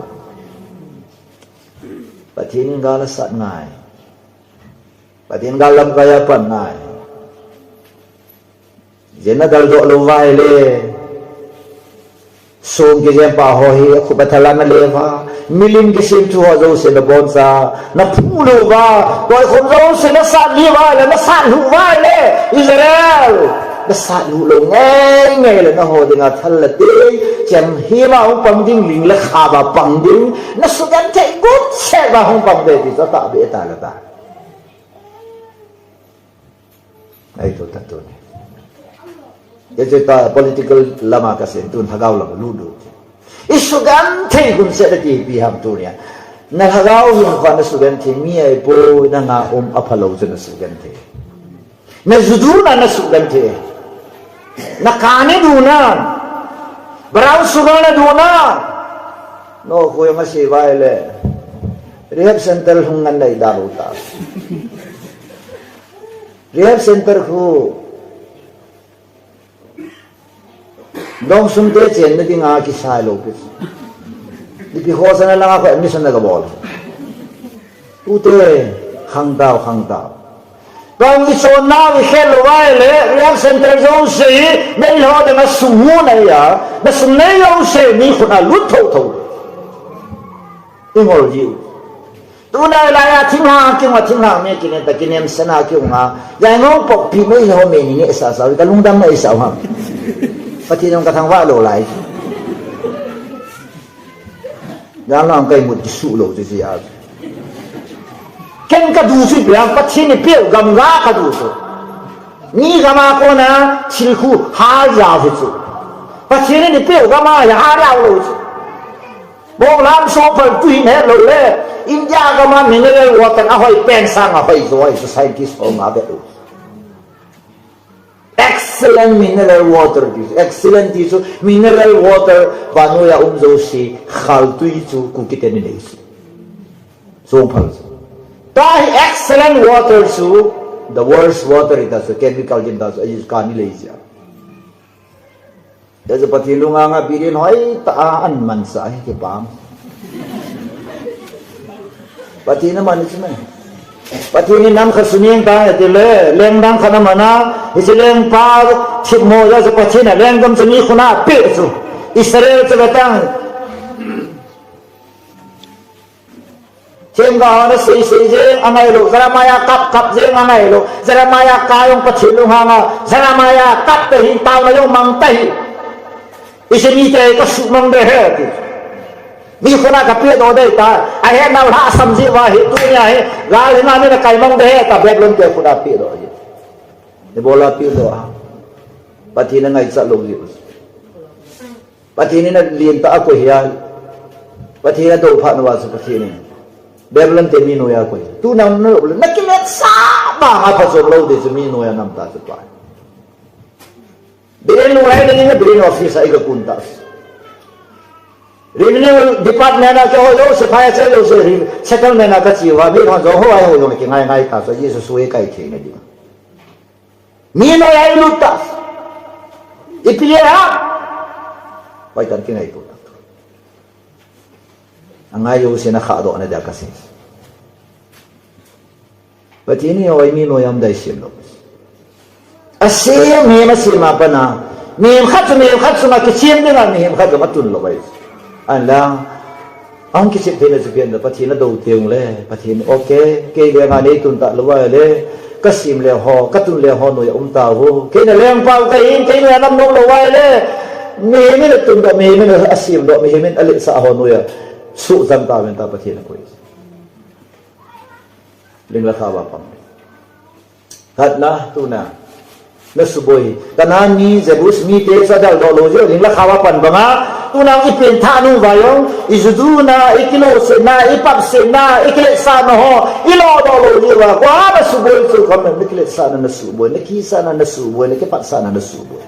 Pathen in gal asat ngai. Pathen gal lamkai a pan ngai. Jen na daldoh lou vai le. Song kijem pa ho hi, akhup athal a na le va. Milim kisem thu ho jouse na boncha. Na phu lou va. Koikhom jouse na sat li vai le, na sat lhu vai le. Israel. Na sat lhu lou ngai ngai le, na ho dinga thal la te. Chem hima hung pang ding, ling le kha ba pang ding. Na sugenthei got se ba hung pang de ti chu tahbeh ta la ta. Ai tu ta tu ni. Hiche ta political lama kasei tun lhagao lama lut lut. I sugenthei hun se da ti ipi ham tunia. Na lhagao hin kha na sugenthei mi ahi poi, nanga um aphalou chu na sugenthei. Na ju duna na sugenthei. Na kani duna. Brown sugar na duna. No, khu jong asei vai le. Rehab center hung ngan nai da ru ta. Rehab center khu dong sum te chenna dinga kisai lou pi. Ipi khosa na langa khu admission na ka bol. Tute khangtao, khangtao. Dong i chon nau i khel lou vai le, rehab center jouse hi, nei lou ding a sum mu na ya, na sum nei jouse mi khut a lut tho tho. I ngol jiu. Tuna lai a thinglhang kiung a, thinglhang me kine ta kinem sana kiung a. Jai ngong pok pi me ho me ni ne sa sa, ka lungdam na i sa ham. Pathen jong ka thangvah lou lai. Jang lang kai mut kisu lou chu chu ya. Ken ka du chu piang Pathen in eipeh u gam ga ka du chu. Mi gam a kona thil khu ha ja hi chu. Pathen in eipeh u gam a ya ha ja lou chu. Bong lam so phal tu hin he lou le. India gam a mineral water ahoi pen sang ahoi jo ahi chu scientist ho nga be u. Excellent mineral water ti chu. Excellent ti chu mineral water vannoi a um jouse khaltui chu Kuki ten anei chu. So phal chu. Tahi excellent water chu the worst water ita chu chemical jin ta chu ahi kani lei jia. Hichu Pathen lunganga billion hoi ta a an mansa hi kipam. Pathen aman chu me. Pathen in nam khat suneng ta ti le, leng dang khat aman a, hichu lengpa thipmo ja chu Pathen a lenggam chu mi khut a peh chu. Israel chu ve tang. Themgao hon asei sei jeng angai lou, Jeremiah kap kap jeng angai lou, Jeremiah ka jong Pathen lunghanga, Jeremiah kap ta hi, taona jong mang ta hi. Hiche mite ka suhmang de ahi ti. Mi khut a ka pehdoh de ta, ahe nau lhasam jeh uva hi, tunia hi, gal hina mi na kaimang de ahi ta, Babylon te khut a pehdoh ahi. Ibola pehdoh a. Pathen in angaichat lou jeh u. Pathen in alen tah a akoi hia. Pathen in adou phat nauva chu Pathen in Babylon te mi noiya akoi. Tuna nalou le, nakiletsah banga phachom lou ding chu mi noiya nam tah chu tua. Biren lunghai ding in biren office a iga kun tah. Revenue department a keiho jouse, phai a che jouse, re-, settlement a kache uva, mi hon jong ho a ho jong kingai ngai ta chu, Jesu sui kai thei na ding. Mi noiya ilut tah. Ipi le ha? Hoitah in kingaito tah. Angai jouse na khahdoh na dia kasei. Pathen in hoi mi noiya um ding sem lou. Asem, mihem asem a pat a, mihem khat chu mihem khat chunga kichem dinga mihem khat jong atun lou ahi. Ahinla, ahung kichep theina chu ipi ham itile Pathen adou teng le, Pathen, okay, kei lenga neitun talou ahile, kasem le ho, katun le ho noiya um tauvo. Kei na lengpau kahin, kei noiya nam nom lou ahile, mihem in atun doh, mihem in asem doh, mihem in aletsah ho noiya suhjang tauvin tia Pathen in akoi. Ling le khao a pang. Khatna, tuna. Na suboi. Canaan mi, Jebus mite chu adaldoh lou jeh u, ling le khao a pan banga. Tuna ipen thah nauva jong, ijuduna, ikilungsetna, ipapsetna, ikiletsahna ho, ilodoh lou jeh uva. Kua na suboi chu, koi ham na kiletsahna na suboi, na kisahna na suboi, na kipatsahna na suboi.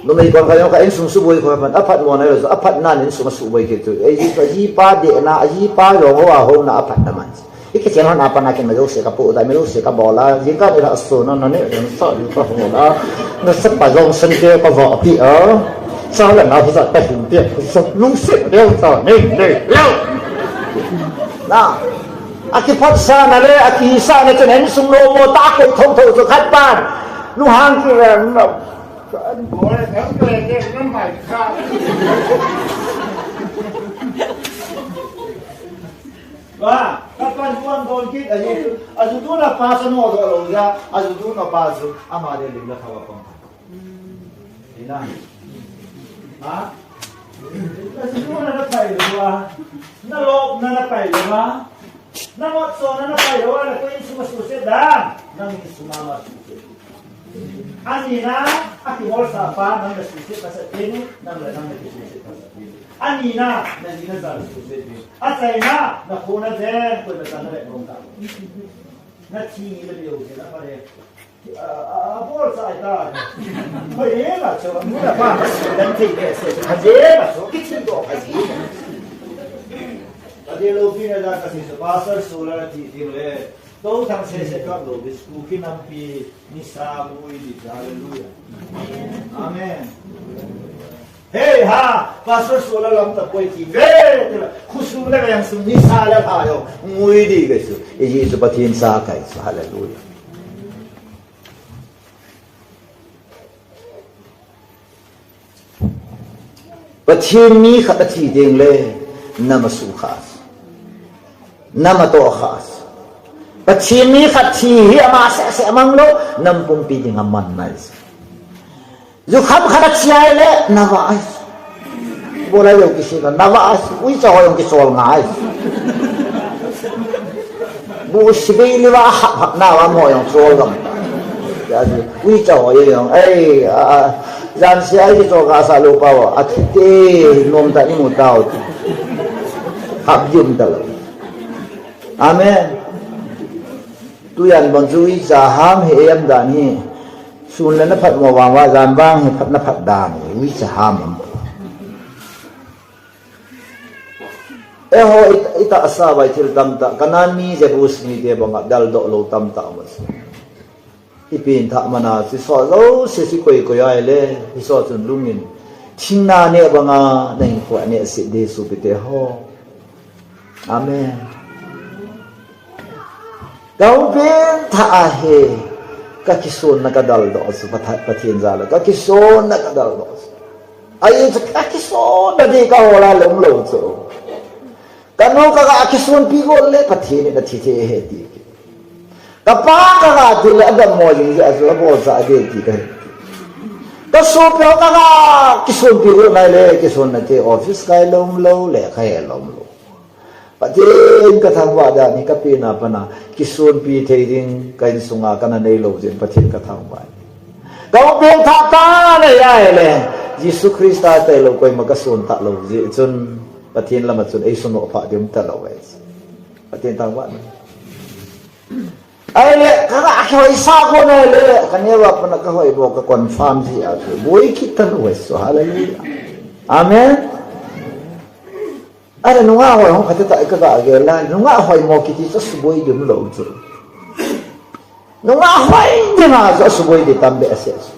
Numei pang khat jong kha insung suboi kha pan, aphatmo na jong, aphatna in insung asuboi kit chu. Ei, ajipa dehna, ajipa jong ho a houna aphatna man. Ikichen hon a pat a ken na jouse kapoh da, mi jouse kabol a, jingkah ni la so na, na ne, na sa ni kaho la, na sa pa jong san te kava pi a. Sa la na sa ta hin te, sa lungset deu sa ne, ne, leu. Na, akiphatsahna le, akihisahna chun insung nomo tah a koi thotho chu khat pan. Lunghang kireng na. Ka an bol, ka an bol, ka an mai kha. Ba, ka pan buan don kit ahi. Ajuduna pa sa nodoh lou jeh a, ajuduna pa chu ama le ling le khao a pang. Ina. Ha? Ajuduna na pai lou a. Na lop na na pai lou a. Na motchotna na pai lou a, na koi insung a suhset dan, nang insung a ma suhset. Ani na, akibolsah pa, nang na suhset pasal teni, nang le nang na kisuhset pasal teni. Ani na, na ji na ja suhset teni. Achaina, na kho na jen, koi na ja na le nong ta. Na thi ni le biu je na pa le. A, a, a, bol sa ai ta. Hoi e ma cho, mu na pa, dan thei ke se, ha je ma cho, ki thi do ha je. Ka de lo pi na da ka si so, Pastor Solar ti ti le. To thang se se ka lo, bis ku ki nam pi, ni sa mu i di, hallelujah. Amen. Hey ha, Pastor Solar lam ta koi ti ve, ti la, khu su le yang su ni sa le ha yo, mu i di ke su, i ji su Pathen sa kai su, hallelujah. Pathen mi khat athi ding le, nam asuh kha. Nam atoh kha. Pathen mi khat thi hi ama seh seh mang lou, nam pumpi ding aman nai. Jukham khat athi a le, na va ai. Bola jong kisei na, na va ai. Uicha ho jong kisol ngai. Bu sibei liva hap hap na va mo jong sol gam. Ya ji, uicha ho jong, ei, a, a, jan si ai kichol ka sa lou pa va, a thi te, nom ta ni mu tau ti. Hap jum ta lou. Amen. Tujan bang chu uicha ham hi em dan hi. Sun le na phat mo vang va, jan vang hi phat na phat dan hi. Uicha ham am. Eiho i, i tahsa vai thil tamtah, Canaan mi, Jebus mite banga daldoh lou tamtah um a. I pengthah mana, hiche jouse chu koi koi ahile, hiche chun lungin. Thingna neh banga, na hinkho aneh sih ding sopite ho. Amen. Ka hung pengthah ahi, ka kisonna ka daldoh chu, Patha-, Pathen jal a, ka kisonna ka daldoh chu. Ahi chu ka kisonna ding ka hol a lom lou chu. Ka nu ka ga kisonpi got le Pathen in athi thei ahi ti. Ka pa ka ga ti le adammo jing jeh a chu abolsah ding ti ka he. Ka sopi ho ka ga kisonpi got nai le, kisonna te office kai lom lou, lekha he lom lou. Pathen ka thangvah dan hi ka penna pana, kisonpi thei ding ka insunga kana nei lou jeh in Pathen ka thangvah. Ka um peng tha ta na ya le. Jesu Christa tailou koima ka son talou jeh chun Pathen lama chun ei sunoh pha ding um talou e. Pathen thangvah in. Ahile, ka, ka, ka hoisa ko na le, ka neo a pat na ka hoimo ka confirm ji a chu. Boi kit talou e chu, hallelujah. Amen. Ahile, nungah hoi hung phat ta ka ga gel a, nungah hoimo kiti chu suboi ding lou chu. Nungah hoi ding a chu suboi ding tam behseh chu.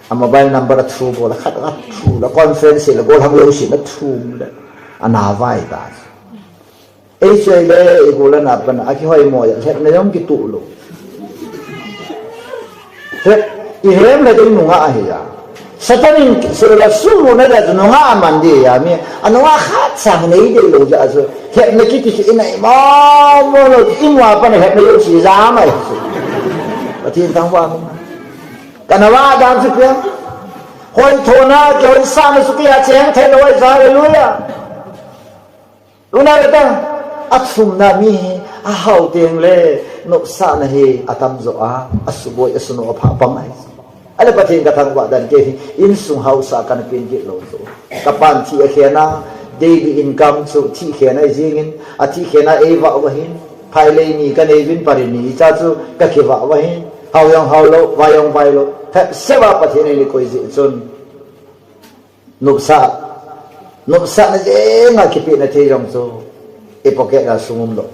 A mobile number a thu bol a, khat a thu la, conference la, gollhang jouse na thu le. Ana vai ta chu. Ei chu ahile, i gollhang a pat a kihoimo a, lhepna jong kituh lou. Lhep, i lhem le ding nungah ahi a. Satan in, sula sulu na da chu nungah aman ding a mi. A nungah khat sang nei ding lou jeh a chu. Lhepna kiti chu i nei mong mong lou, i mu a pat a lhepna jouse jam ahi chu. Pathen thangvah in. Ka na vah dan chu pia. Hoithona, kihoisahna chu kei a cheng thei lou ahi chu, hallelujah. Tuna le tang, athumna mi hi, ahao teng le, nopsahna hi, atam jo a, asuboi, asunoh pha pang ahi. Ahile Pathen ka thangvah dan kei hi, insung haosa kana peng kit lou chu. Ka pan thi akhen a, daily income chu thi khen ahi jing in, athi khen a ei vah vah in, phailei ni ka nei uvin pari ni cha chu ka kivah vah in, hao jong hao lou, vai jong vai lou, phepseh a Pathen in eikoi jeh chun. Nopsa, nopsahna jeng a kipehna thei jong chu, i pocket a sum um lou.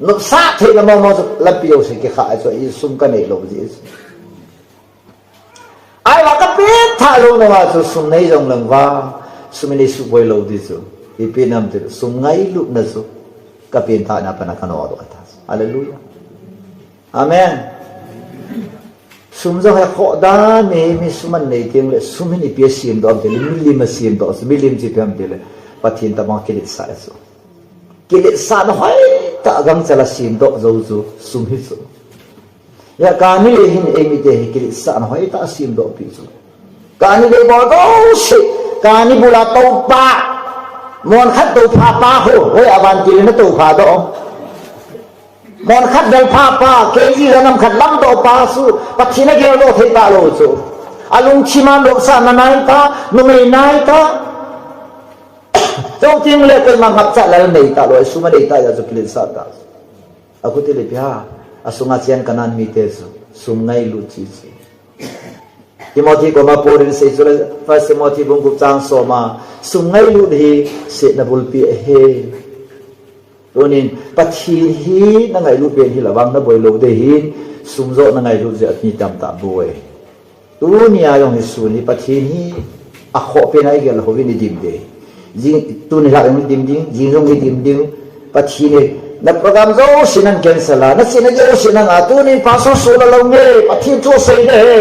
Nopsah theina mong mong chu lampi jouse kikhah a chu, i sum ka nei lou jeh chu. Ahivang ka peng tha lou nung a chu sum nei jong lang vang, sum in ei suboi lou ding chu. Ipi ham itile sum ngailutna chu ka peng tha na pat a ka nodoh ta. Hallelujah. Amen. Sum jong hi khoh dan, mi, mi sum anei teng le, sum hin ipi a semdoh ham itile, milim a semdoh, milim chu ipi ham itile, Pathen tabang kiletsah chu. Kiletsahna hoitah a gangchal a semdoh jou chu, sum hi chu. Hia kani le hin eimite hi kiletsahna hoitah a semdoh pi chu. Kani le bol jouse, kani bul a toupa, mon khat toupha pa ho, hoi a vantil in a toupha doh. Mon khat belpha pa, K G ganam khat lamdoh pa chu, Pathen a geldoh thei talou chu. Alungthim a nopsahna nai ta, numei nai ta. Chuteng le koima ngapcha lal nei talou, sum anei ta jeh chu kiletsah ta. Akhuti le pia, asunga cheng Canaan mite chu, sum ngailut chi chu. Timothy koma Paul in asei chu le, First Timothy bung gup chang som a, sum ngailut hi, setna bulpi ahi. Tunin, Pathen hi na ngailut pen hi lavang na boi lou ding ahin, sum joh na ngailut jeh a mi tamtah boi. Tunia jong hi sun hi Pathen hi akhoh pen a igel hou in idim ding. Jing, tuni lhah jong idim ding, jing jong idim ding. Pathen in, na program jouse nan cancel a, na chihna jouse nan a, tunin pastor soh la lou nge, Pathen thu sei ding ahi.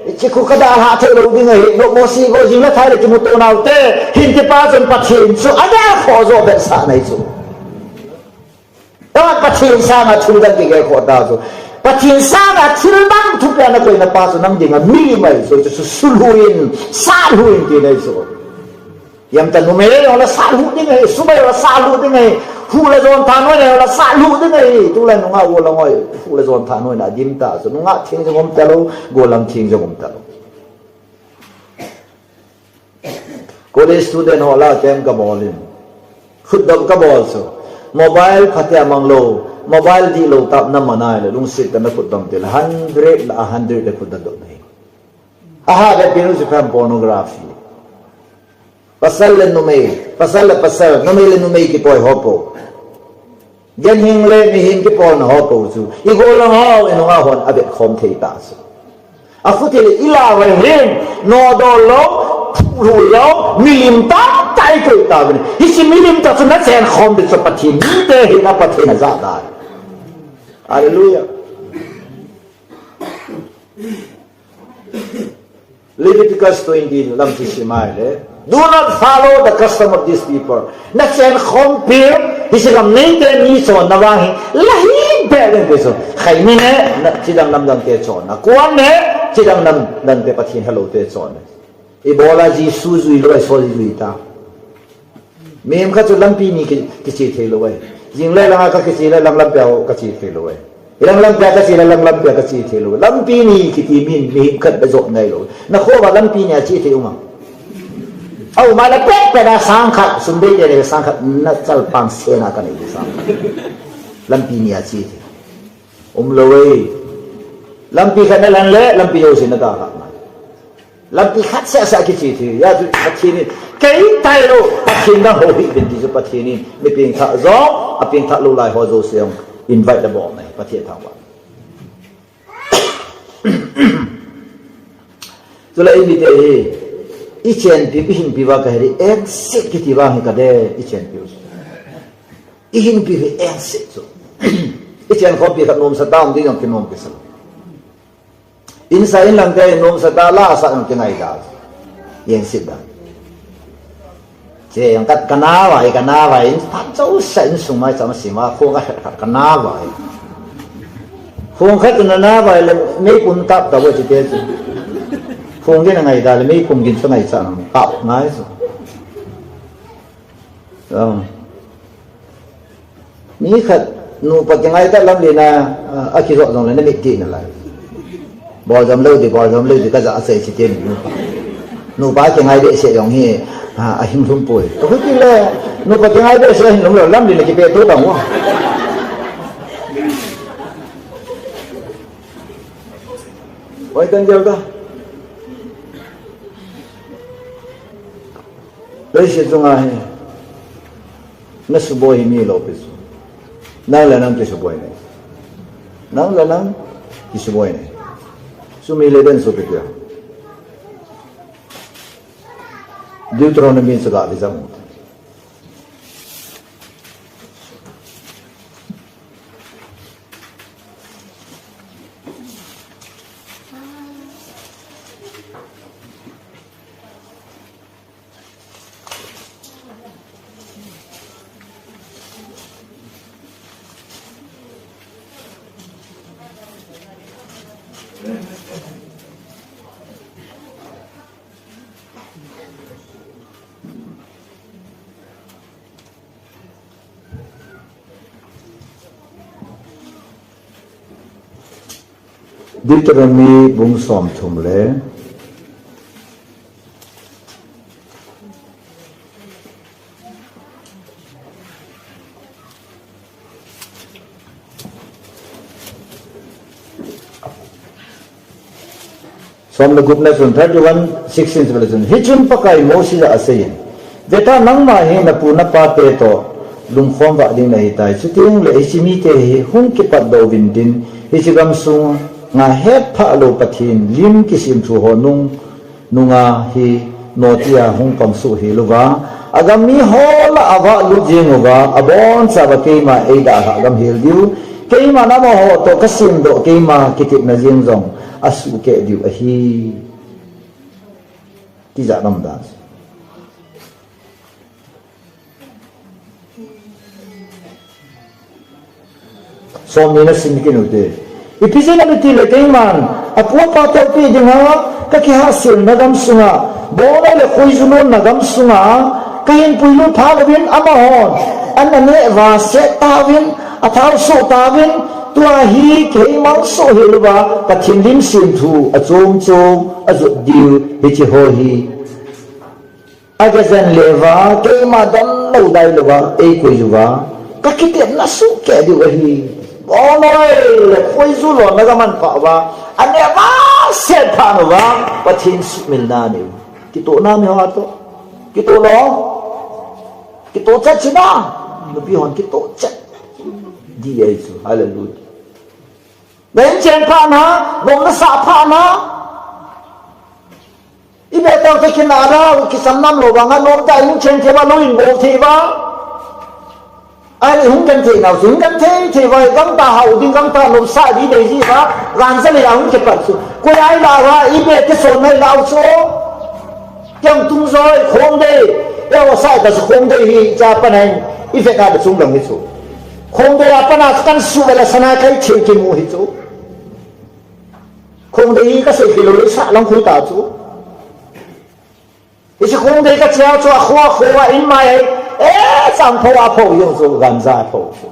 Hiche khu ka dalha thei lou ding ahi, no mo si go jing la thai le kimuto nau te, hin ti pa chun Pathen chu, aga kho jo behseh nai chu. Tah Pathen sanga thil dang kigel khoh ta chu. Pathen sanga thil dang thupeh na koina pa chu nang dinga milim ahi chu, chu, chu, sulhu in, salhu in ti nai chu. Yam ta numei jong la salhu ding ahi, sumei jong la salhu ding ahi, hu le jon thanhoi jong la salhu ding ahi, tulai nungah gollhang hoi, hu le jon thanhoi na dim ta chu, nungah theng jong um talou, gollhang theng jong um talou. College student ho la kem ka bol in. Khutdom ka bol chu. Mobile phatea mang lou, mobile dihlou tah na man ahile, lungset tah in na khutdom tile, hundred la, a hundred le khutdom dom ahi. Aha, le pinu chu phan pornography. Pasal le numei, pasal le pasal, numei le numei kipoi ho po. Ganhing le mihem kipolna ho po chu. I gollhang ho, i nungah hon avet khom thei ta chu. Akhuti le i la va hin, nodoh lou, phulhu lou, milim tah tah i koi ta uvin. Hiche milim tah chu na chen khom ding chu Pathen mite hina Pathen ajah dan. Hallelujah. Leviticus twenty lam chu sim ahile, "Do not follow the custom of these people." Na chen khom pi, hiche gam neite mi chonna vang hi, la hi be le be chu. Khaimi ne, na, chidang namdang te chonna. Kuan ne, chidang namdang te Pathen helou te chonna. Ibola Jesu jui lou, Isol jui ta. Mihem khat chu lampi ni ki, kiche thei lou ahi. Jing le langa ka kiche le lam lampi a ka che thei lou ahi. Hilang lampi a kache, hilang lampi a kache thei lou. Lampi ni kiti min, mihem khat beh jot ngai lou. Nakho uva lampi ni a che thei um am? Aum a le pet pet a sang khat, sum bei te le sang khat, nachal pang sena kanei sang khat. Lampi ni a che thei. Umlou e. Lampi khat nalan le, lampi jouse nadalhah ngai. Lampi khat seh seh a kiche thei, hijeh chun Pathen in, kei tailou, Pathen dang houhih uvin ti chu Pathen in, mi pengthah jong, apengthah lou lai ho jouse jong, invite abol nai, Pathen thangvah. Chule eimite hi, ichenpi, ihinpi uva kahe ding, engse kiti vang hi kade, ichenpi u chu. Ihinpi hi engse chu. Ichen khompi khat nomsa tah um ding jong kinom kisa lou. Insa inlang te nomsa tah la sa jong kingaidam. Engse dan. Che jong ka, kana vai, kana vai, in phat chausa insung mai chama sima, khong ka, ka, kana vai. Khong khat nana vai le, meikun kap ta vo chi te chu. Khong gin angaidam le, meikun gin chu ngaicha nam, kap ngai chu. Um. Mi khat, nupa kingai tah lamlen a, a, akijot jongle namit ding nalai. Bol jom lou ding, bol jom lou ding, kaja asei chi tin nupa. Nupa kingai behseh jong hi, a, ahinlhum poi. Kahu tile, nupa kingai behseh ahinlhum lou, lamlen a kipe to tang uva. Oi, tang jel ta. Leiset chunga hi nasuboi hi mi loupi chu. Nang le nang kisuboi nei. Nang le nang kisuboi nei. Sumi le den supi tia. Deuteronomy chu ga vejam u. Deuteronomy bung somthum le Som le gup na chun, thirty-one sixteen chu le chun. Hichun Pakai Moses a aseiyin, veta, nangma hi napu napate toh lungkhom vah ding nahitai. Chuteng le hiche mite hi hung kipatdoh uvin tin, hiche gamsunga hetphah lou Pathen lim kisemthu ho nung nunga hi notia hung pang soh hel uva, agam mi ho lah a avah lut jeng uva, abonchauva keima eidalhah gam hel diu, keiman amaho toh kasemdoh keima kitepna jeng jong asuhkeh diu ahi. Tijat nam dan. Somni na sim kit ute. Ipi jeh inem itile keiman apu apa toh peh dinga kakihahselna gamsunga, bonnoi le khoiju lonna gamsunga kahin puilut phat uvin amahon ana neh uva, aset tauvin, athao soh tauvin, tua hi kihei mang soh hel uva Pathen lim semthu achom chom ajot diu hiche ho hi. Agajen leuva, keima donlou dailouva eikoi uva, kakitepna suhkeh diu ahi. Bonnoi le khoiju lonna gamanchah uva, aneh uva aset phat uva Pathen suhmilna anei. Kitoh nam ihi atoh. Kitoh lou. Kitoh chet china. Nupi hon kitoh chet ding ahi chu. Hallelujah. Nahin chen phat na, nom nasah phat na. Ibeh tah toh kinah a, kicham nam lou vanga, nomtah in chen thei uva, lou in bol thei uva. Ahile hung genthei nau chu, hung genthei thei uva, gangtah hao ding, gangtah nomsah ding dei ji uva, ganja lei a hung kipat chu. Koi a ilah uva, ibeh kisonna ilah u chu. Keng tung joi, khongdei, eiho sah tah chu khongdei hi, cha pan a hin, ivet a le chung lang hi chu. Khongdei a pan a kan suh uva le sana kai thei kimu hi chu. Khongdei hi kasei khel lou le sah lang khu ta chu. Hiche khongdei kache a chu akho akho a in mai, eh, chang pho a pho jong chu ganja pho chu.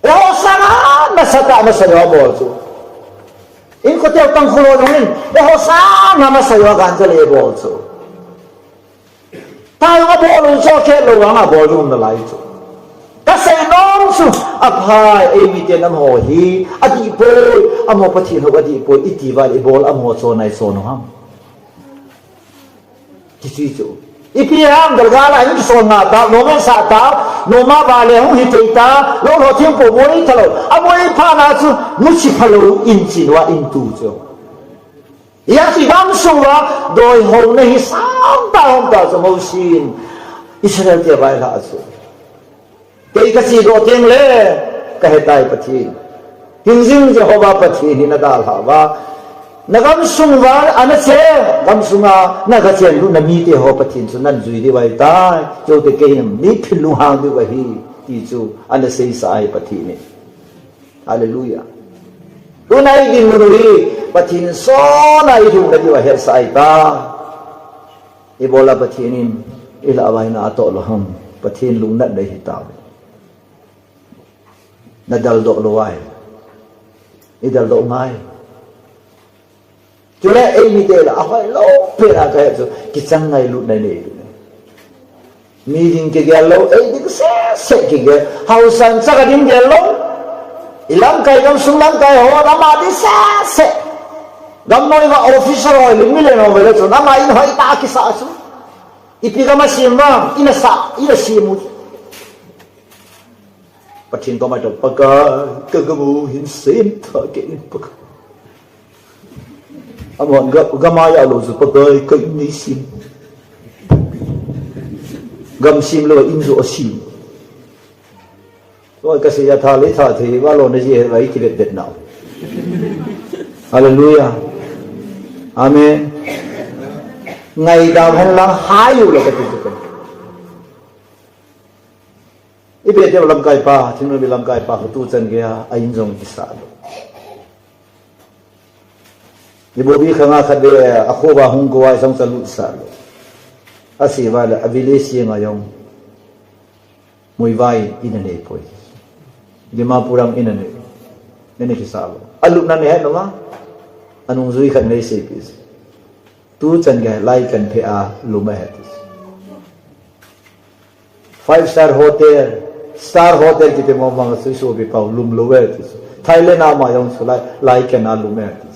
Eiho sanga nasatah masa jong abol chu. Inkote tangkhul ho jong in, eiho sanga masa jong gancha le abol chu. Tah jong abol u chu khet lou vang abol jong nalai chu. Kasei nom chu, aphai, eimite nam ho hi adih poi, amaho Pathen ho adih poi, iti uva le ibol amaho chonai chon u ham. Kichi chu. Ipi ham, galgal a hin kisol nga ta, nom in sah ta, nom a vale hung hi thei ta, lou lou thim po boi tha lou. Aboi phat na chu, muchi phalou in chin uva in tu chu. Hijeh chun gamsung uva, doi houna hi sang ta hom ta chu Mosi in Israel te vailhah chu. Kei kache doh teng le, kahe tai Pathen. Hingjing Jehovah Pathen hi nadalhah uva. Nagamsung uva, ana che, gamsunga, nagachen lut namite ho Pathen chu nanjui diu ahitai. Chuteng kei hin miphil lunghang diu ahi, ti chu, ana seisah ahi Pathen in. Hallelujah. Tuna idinmun u hi, Pathen sona ilhung nadiu ahetsah ahitai. Ibola Pathen in, ilah uva hi natoh lou ham, Pathen lungnatna ihi tauve. Nadaldoh lou ahi. Idaldoh ngai. Chule eimite lah a hoilou pen a kahe chu, kichang ngailutna inei u. Mi ding kigel lou, ei ding sese kigel. Haosan chaka ding gel lou. Ilamkai gamsung lamkai ho, ama ding sese. Gamnoi uva officer ho, lim mi le no vele chu, ama in hoitah a kisah chu. Ipi gam asem vang, ina sah, ina sem u. Pathen koma toh, Pakai, kagam u hin semthah kei in Pakai. Amahon ga, gam a ja lou chu Pakai, ka in nei sem. Gam sem lou in joh asem. Oi, kasei a tha le tha thei, valona ji he vai kivet vet nau. Hallelujah. Amen. Ngaidam hen lang hai u le kati chu. Ipi ti lamkai pa, thingnoi mi lamkai pa, kho tu chan geiya, a in jong kisah lou. Ibobi khanga khat le, akho uva hung kou a, isong cha lut sah lou. Asei uva le, a village jeng a jong. Muivah in ina nei poi. Dimapur a in anei. Ina kisah lou. Alupna nei het lou ma. Anungjui khat nei seipeh. Tu chan geiya, lai kan phe a, lum ahi ti. Five star hotel, star hotel kiti mo mang sui su bi pau lum lou ve ti. Thailand a ama jong chu lai, lai kan a lum e ti.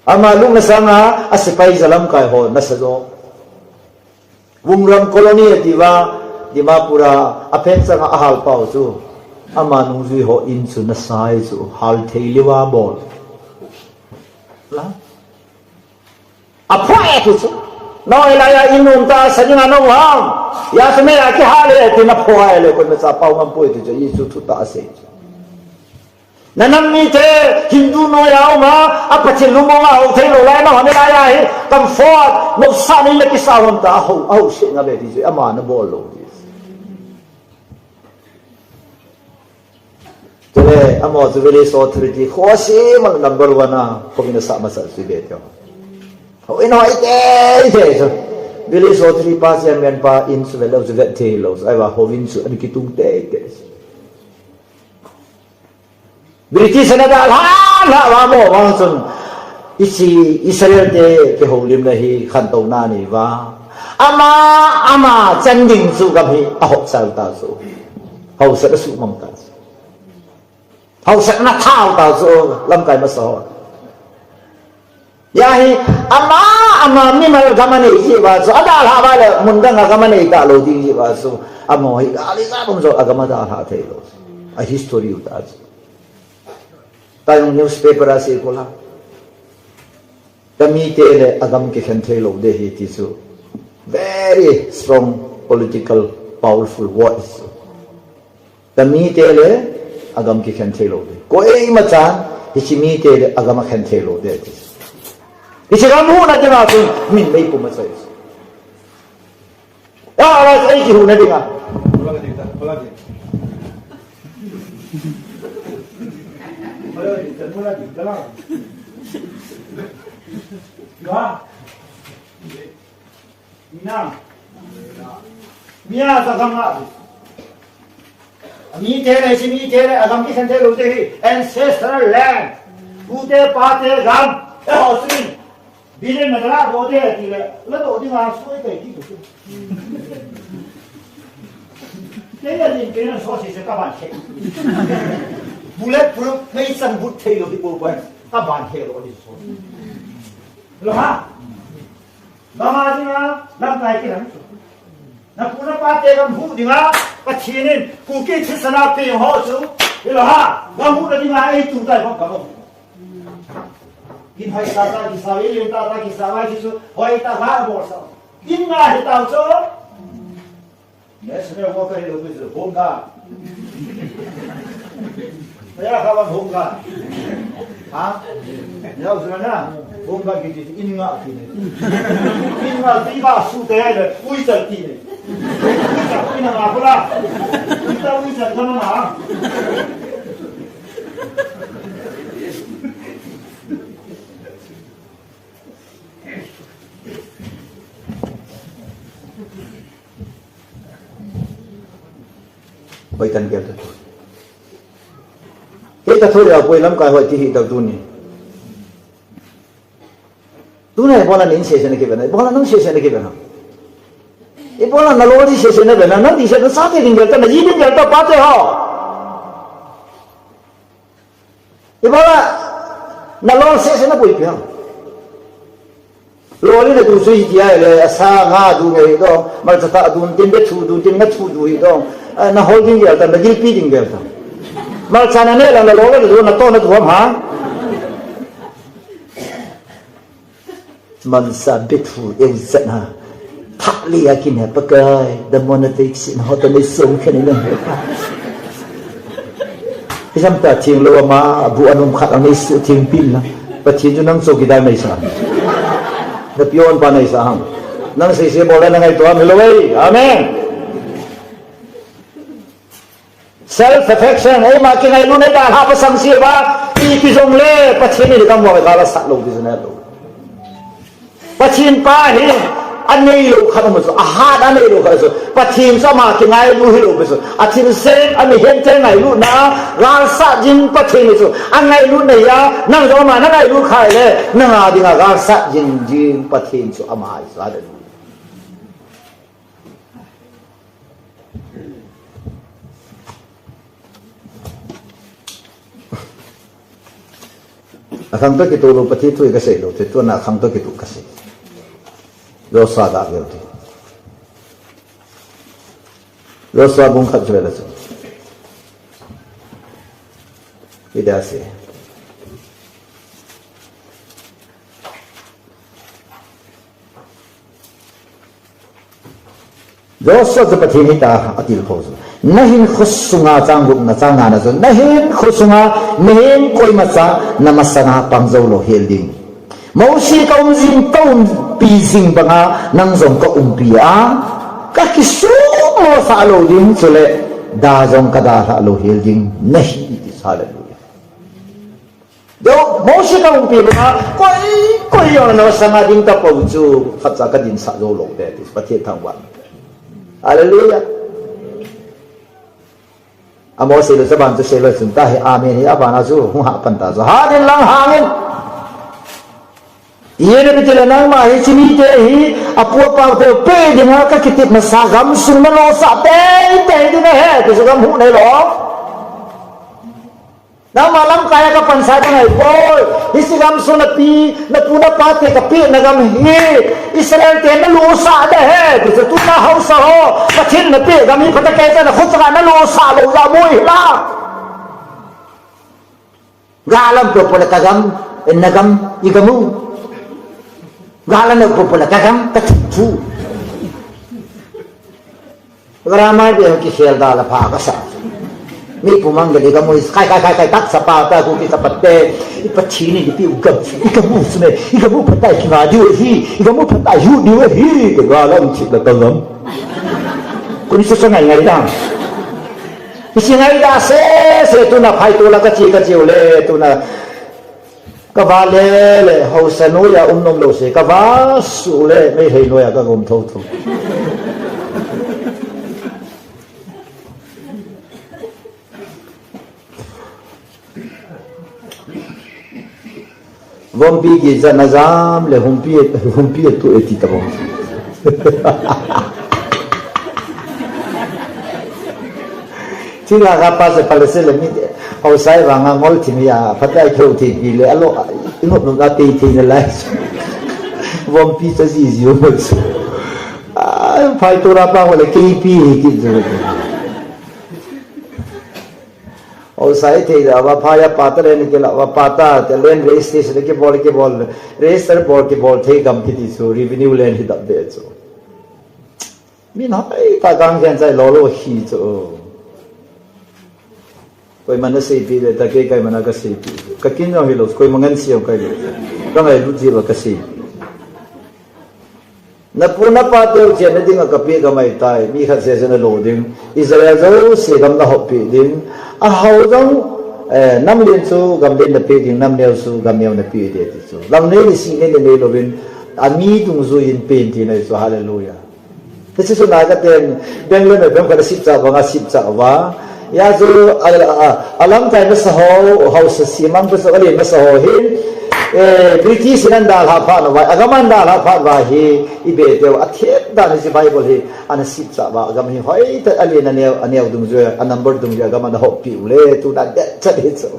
Ama lum na sanga, a sepai jalamkai ho nasa jo. Wungram colony ati uva, Dimapur a, a phen changa ahal pau chu. Ama nungjui ho in chu nasa e chu, hal thei lou va bol. La? Aphoh e ti chu. Nang hilaiya in um tasa dinga nang um ham. Hijeh chun meiya kihal e ti naphoh e le koimacha pao ngam poi ti chu Jesu thutah asei chu. Nanam mite Hindu noiya um a, a Pathen lungmong a hou thei lou lai nahon hilaiya hi comfort, nopsahna in nakisah hon ta ahou, ahou seh nga ve ti chu ama nabol lou ti. Chule, amaho chu village authority, kho asem a number one a, kho in asah masa chu ive teu. Houin hoi tei tei chu. Village authority pa, chairman pa, in chu vet lou chu vet thei lou chu. Ahivang houin chu ana kitung tei tei chu. British in adalhah lhah uva mo vang chun. Hiche Israel te kihoulimna hi khantouna anei uva. Ama, ama chan ding chu gam hi ahopsal ta chu. Hausatna asuhmang ta chu. Hausatna athao ta chu lamkai masa ho. Hijeh hin ama, ama mimal gam anei jeh uva chu, adalhah uva le mun dang a gam anei talou ding jeh uva chu, amaho hi gal ijat um joh a gam adalhah thei lou. A history u ta chu. Tua jong newspaper a asei kol a. Ka mite le agam kikhen thei lou ding ahi ti chu. Very strong political powerful words. Ka mite le agam kikhen thei lou ding. Koima chan hiche mite le agam akhen thei lou ding ti chu. Hiche gam huhna dinga chu min meipum achai chu. Ah, ah, ei kihuhna dinga. Nang. Mia sa kang a. Mite le, hiche mite le, agam kikhen thei lou te hi, ancestral land. Tute, pate gam, eiho chun. Billion na kala bo te ti le, la do ding a soi kai ti tu. Kei a ding, kei na so si se ka ban se. Bullet proof, mei chan but thei lou ti bo pai, ka ban thei lou ti so. Lo ha? Gam a dinga, lamkai kilang. Na pu na pa te gam hu dinga, Pathen in, Kuki thisan a peng ho chu, hilo ha, gam hu na dinga, ei tu tai bang gam hu. Kin hoi ta ta kisa, ei len ta ta kisa, vai chu, hoi ta ha bol sa. Kin nga hi tau chu. National worker hi lo pi chu, home guard. Kaya ka bang home guard. Ha? Neo sura na. Home guard kiti in nga kiti. In nga ti ba su te le, ui chal ti le. Ui chal ui na nga pula. Ui ta ui chal ka na. Hoi tan gel ta tu. Hei ta thu le a poi lamkai hoi ti hi ta tu ni. Tu na ibola nin se se na ki bena, ibola nang se se na ki bena. Ibola na lo di se se na bena, nang di se na sa te ding gel ta, na ji ding gel ta pa te ho. Ibola, na lo se se na pui pia. Lo ni na tu sui tia le, asa nga du nge do, malcha ta du tin be thu du tin nga thu du hi do. Eh, na hol ding gel ta, na gil pi ding gel ta. Malcha na ne la na lo la du na to na du ham ha. Mansa bithu eu zat ha. Thak li a kin he Pakai, the monetary sin ho ta nei som khen le. Isam ta thing lo ama, bu anum khat ang nei su thing pin la. Pathen chu nang chowkidar nei sa. Na peon pa nei sa ham. Nang sei sei bol na ngaito ham lo ei. Amen. Self affection, eima kingailutna dalha pasang si ba, ipi jong le, Pathen in ikam uva kala sat lou, business lou. Pathen pa hi, anei lou khat um chu, ahat anei lou khat chu, Pathen chu ama kingailu hi lou chu, athil seng, ami hemte ngailutna, galsat jing Pathen hi chu, angailutna hi a, nang jong ama nangailut khai le, nanga dinga galsat jing jing Pathen chu ama hi chu, hallelujah. Akhang toh kitoh lou Pathen thu hi kasei lou, te tuna akhang toh kitoh kasei. Joshua ga gel te. Joshua bung khat chu le la chu. Ida se. Joshua chu Pathen hita atil kho chu. Nahin kho sunga chang gupna chang ngana chu. Nahin kho sunga, nahin koima cha, namasanga pang jou lou hel ding. Mosi ka um jing, ka umpi jing banga, nang jong ka umpi a. Ka kisumo sa lou ding chule, da jong ka dalha lou hel ding. Nahi, hallelujah. Deu, Mosi ka umpi banga, koi, koi jong namasanga ding tapou chu, khatcha ka dinsah jou lou te, ti Pathen thangvah. Hallelujah. A Mosi lou chaban chu sei lou chun ta hi, amen hi, abana chu, hung hah pan ta chu, ha din lang hangin. Yen a pi ti le nangma hi, hiche mite hi, apu apau te, pe dinga ka kitepna sa gam sung na losah tei, tei ding ahi, ti chu gam hu nei lou. Nangma lamkai a ka pansa ding ahipoi. Hiche gam sung napi, napu napa te kapehna gam hi. Israel te na losah ding ahi. Ti chu tuna haosa ho. Pathen in apeh gam hi phatah kei cha na khut changa na losah lou jeh a boi hila. Gal a um popo le ka gam, eh, na gam, i gam u. Gal a um popo le ka gam, ka thuthu. Grammar beh kikhel da la pha kasa. Mi pumang gadi ka mui, kai, kai, kai, kai, tak sapa ta ku ki sapa te, i Pathen in ipi u gam, i gam u sune, i gam u phatai ki nga diu hi, i gam u phatai hu diu hi, ke ga lam chik la ka gam. Kuni su sa ngai ngai da. Isi ngai da se, se tuna phai tu la ka chi, ka chi u le, tuna Ka va le le, haosa noiya um nom lou se, ka va suh le, Meitei noiya ka um tho tho. Vompi kija na jam le humpi, humpi tu e ti ta bom. Thila ka pa se pale se le mi, hausai vanga ngol thim ya, phatai kheu thei pi le, alo, inop nom na tei thei na lai. Vompi cha ji ji o mo chu. Ai, phai tu ra pa ho le K P hi ki ju. Hausai thei da, va pha ya pa ta le ni ke la, va pa ta, te len race station ki bol, ki bol, register bol, ki bol thei gam ki ti chu, revenue len hi dap de chu. Min hai ta gang gen chai lo lo hi chu. Koima na seipi le, ta kei kaima na ka seipi. Ka kin jong hi lo, koima ngan siam kai lo. Ka ngailut ji va ka seipi. Na pu na pa teu chen na ding a ka pe ka mai tai. Mi khat se se na lo ding. Israel jouse gam na hop pi ding. A hau jong, eh, nam lien chu gam lien na pe ding, nam neo chu gam neo na pe de ti chu. Lam nei ni si nei nei lo vin. A mi dung ju in pen ti na chu, hallelujah. Hiche chu na ka ten, Bangalore na bem ka sip cha va, nga sip cha va. Ya chu, a, a, a, a lam kai na sa ho, ho sa si mang ka sa ka le na sa ho hi. Eh, British nan dal ha pha na va, a gaman dal ha pha va hi, i be teu, a thiet dan hiche Bible hi, ana sip cha va, a gam hi hoi ta, a le na neo, a neo dung ju, a number dung ju, a gaman hop pi u le, tu na de cha de chu.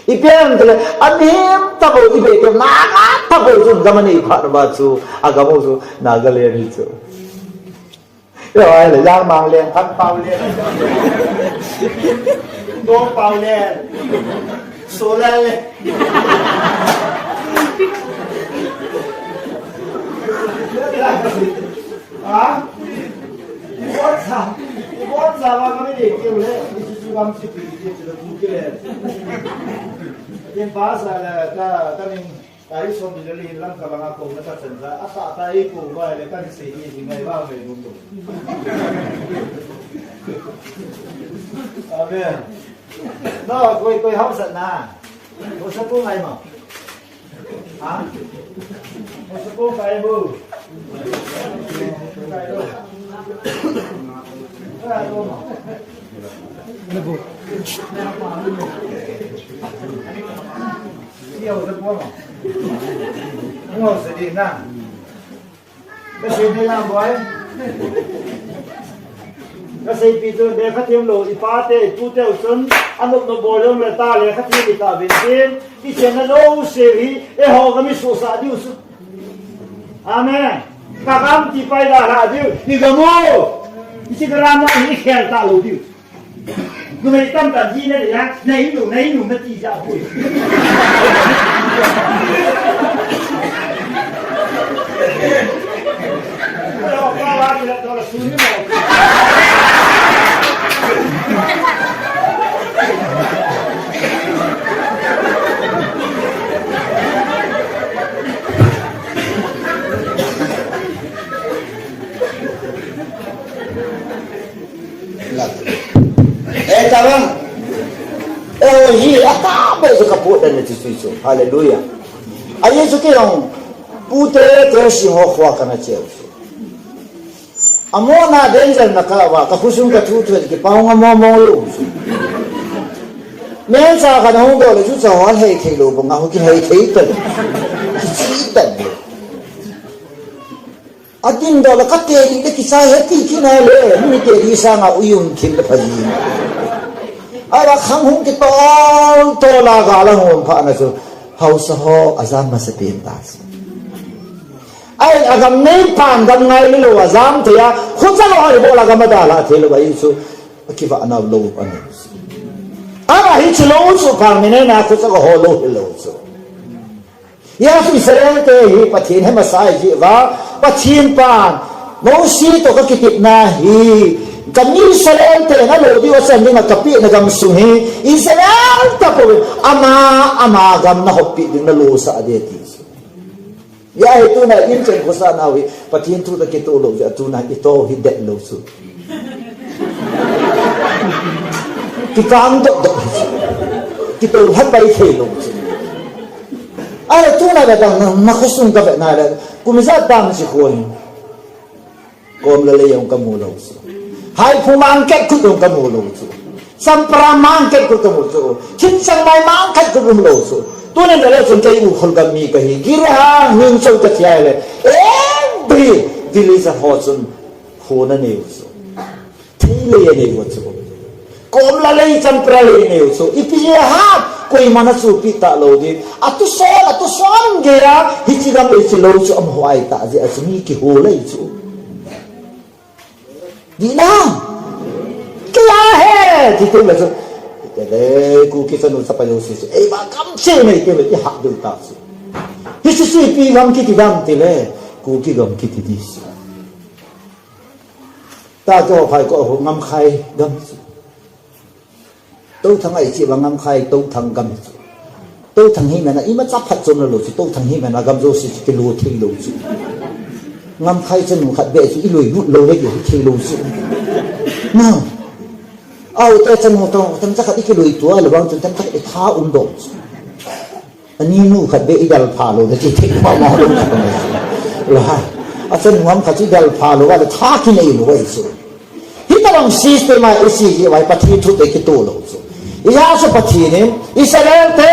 I piang tele, a mihem tabo i be ke, Naga tabo chu, gam a nei phat ba chu, a gam u chu, Nagaland hi chu. Yo, ai le, Yang Mang Len, Phan Pau Len. Dong Pau Len. Solan Len. Ha? Ibon sa, ibon sa ba kami ni, kile, isusu kami si pili, kile, kile. Yen pa sa la, ka, kami, tarik som ni le lang ka banga ko na ka chan sa, asa tarik ko ba le ka ni se ni, ni ngai ba ngai dum dum. Amen. No, koi, koi hausa na. Ko sa ko ngai ma. Ha? Ko sa ko ngai bu. Ka seipi chu, lekha thiem lou, i pate, i pute u chun, anop nop bol jong le ta, lekha thiem i ta vin tin, i chenna jouse hi, eiho gam i suhsah diu chu. Amen. Ka gam ti pai da la diu, i gam u. I chi ka ram na i khel ta lou diu. Numei tamtah ji na le ya, na inu, na inu, na ti ja hui. Eh, tabang. Eh, hi, ata be se ka pu dan ni tu su. Hallelujah. Aye su ke yong. Pute ke si ho khwa kana cheu. Amo na danger na ka va, ka khosung ka thu thu ki pa nga mo mo lo. Men sa ka na hung do le chu cha ho hei thei lo, nga ho ki hei thei ta. Ki chi ta. Atin do la ka te di le kisa he ti kina le, mi te di sanga u yum thim le phaji. Ai la khang hung ki tol tol la ga la hung pha na chu, hausa ho a jam masa pen ta si. Ai a gam nei pan gam ngai le lo a jam te ya, khu cha lo ha le bo la gam da la te lo ba i chu, ki va na lo a ni. A ba hi chu lo chu pa mi ne na khu cha ho lo lo chu. Hijeh chun Israel te hi Pathen he masa hi va, Pathen pan, Mosi to ka kitepna hi, ka mi Israel te na lo diu a chan ding a ka pehna gam sung hi, Israel ta po, ama, ama gam na hop pi ding na lo sa de ti. Hijeh chun tuna in chen ko sa na hi, Pathen thu ta kito lo, hijeh chun tuna i to hi det lo su. Kikang dok dok. Kito hat pai thei lo. Ai, tuna ka dang na, na khosung ka ve na le. Kum ijat dam si khoi. Kom la le yong ka mu lo su. Hai phu mang ket kut yong ka mu lo su. Sampra mang ket kut ka mu su. Chin sang mai mang ket kut mu lo su. Tunin le chun kei Ukhrul gam mi kahi, Gilhang Hmingchou katia le, every village ho chun hona nei u chu. Thei lei anei u chu. Kom la lei champra lei anei u chu. Ipi jeh ham, koiman achupi talou ding. Atuson, atuson geiya, hiche gam hiche lou chu amaho ahi tah jeh a chu mi kiho lei chu. Dihna. Kei ahi, ti teng le chu. Ele, Kuki chanu chapa jouse chu. Eima gam cheu nei teng le, ihah diu ta chu. Hiche chu ipi gam kiti dam ti le, Kuki gam kiti ding chu. Ta keiho phai keiho Ngamkhai gam chu. Touthang a ichi vang Ngamkhai Touthang gam hi chu. Touthang hi mena imacha phatchomna lou chu, Touthang hi mena gam jouse chu kilo thei lou chu. Ngamkhai chanu khat beh chu iloi lut lou le kihou thei lou chu. Na. Au te chanu tong, tam cha khat ikiloi tua le vang chu tam cha khat itha um doh chu. Ani nu khat beh idalpha lou na ti thei mama lou chu. La. Achanu ham khat chu idalpha lou va le tha kinei lou va chu. Hitabang system a isi ji vai Pathen thu te kitoh lou chu. Ijeh chu Pathen in, Israel te,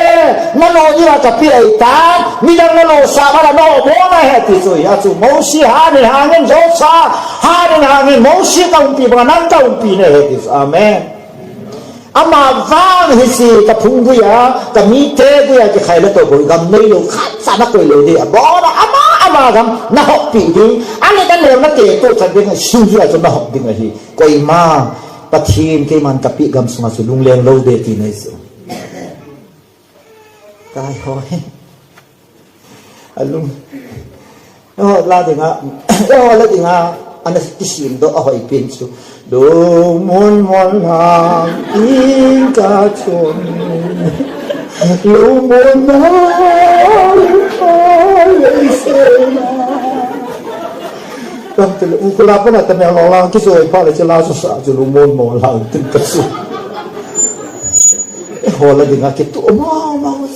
nanu ni la kape ahitai, midang nanu sah va la nabon ahi ti chu. Hijeh chu Mosi hanin hangin Joshua, hanin hangin Mosi kaumpi banga nang kaumpi nahi ti chu. Amen. Ama vang hiche kaphung guia, kamite guia kikhai le toh bou gam neilou khat cha nakoi lou ding. Abon a ama, ama gam nahoppi ding. Alet aneo nate toh khat ding, sung guia chu nahop ding ahi. Koima, Pathen keiman kapeh gam sunga chu lungleng lou ding ti nahi chu. Kai hoi. Alung. Eiho la dinga, eiho la dinga, ana kisim doh ahoi pen chu. Lungmon mon lang tin kachon. Lungmon lang tin kachon. Tam tile, Ukhrul a pat a Tamenglong lang kijoi phat le chu la chu sa chu lungmon mon lang tin kachon. Eiho la dinga kituh mama.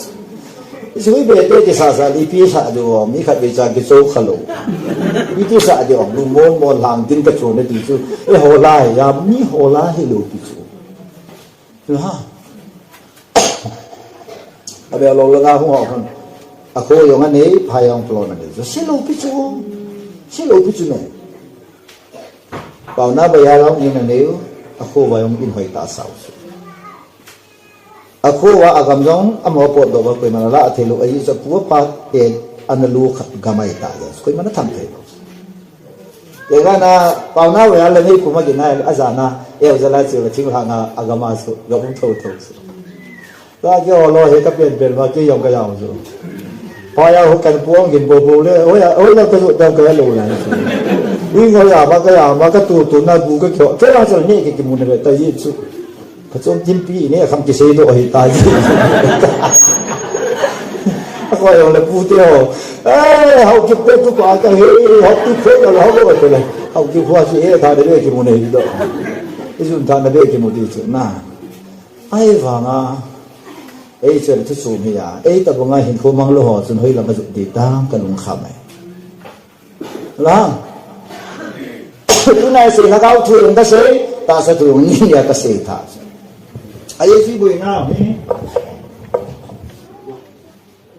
Jui be te kisa sa li pi sa diu, mi khat vei cha kichou kha lou. Mi ti sa diu, lungmon mon lang tin kachon na ti chu. Eiho la hi, ya mi ho la hilou pi chu. La. Abe lou la ga hung ho khan. Akho jong anei, pha jong plon anei. Silou pi chu. Silou pi chu ne. Paona ba ya long in anei u, akho ba jong in hoi ta sao chu. Akho va agam jong, amaho potdoh va koiman ala athei lou, ajeh chu apu apa te ana lou khat gam ahi ta jeh. Koiman athang thei lou. Kei vana, Paona va ya la nei puma gin a, ajana, eu jala chu la thinglhang a, agam a chu, ga um tho tho chu. Ta keiho lou hi kapen pen va, kei jong ka jao chu. Pha ya ho kan puang gin bo bo le, hoi ya, hoi la ka ju dam ka ya lou la chu. Ui ngo ya ma ka ya ma ka tu tu na bu ka kyo. Kei va chu ni ki ki mun ve ta ji chu. Ka chom tin pi ne kham kisei doh ahi ta ji. Ako jong le pu te ho. Eh, Haokip te tu pa ka he, Haokip te ka ho ko te le. Haokip ho si e ta de ki mun ahi doh. Ijun ta na be ki mun ti chu na. Ahivanga, ei chun thu chom hi a, ei tabanga hinkho mang lou ho chun hoilam a jot ding tam ka lungkham e. La. Tunai sei lhagao thu jong ka sei, tahsa thu jong ni a ka sei tha. Ajeh chu boina hi.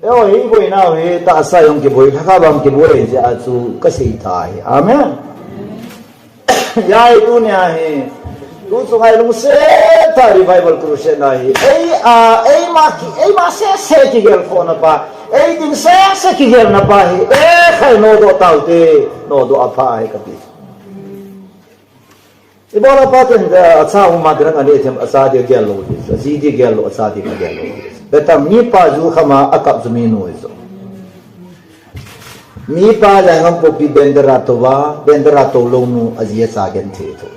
Eiho hi boina hi, tahsa jong kiboi, lhagao jong kiboi, jeh a chu ka sei tha hi. Amen. Ya hi tunia hi. Tu chunga hi lungset tah revival crusade na hi. Ei a, eima ki, eima sese kigel khona pa. Ei ding sese kigel na pa hi. E khai nodoh tau te, nodoh apha hi kati. Ibola pa ten, eh, acha uma dirang ani them acha dia gel lou. Aji dia gel lou, acha dia gel lou. Betang mipa ju khama akap ju minu ijo. Mipa jangam popi bendera tova, bendera to lou nu aji acha gen the tho.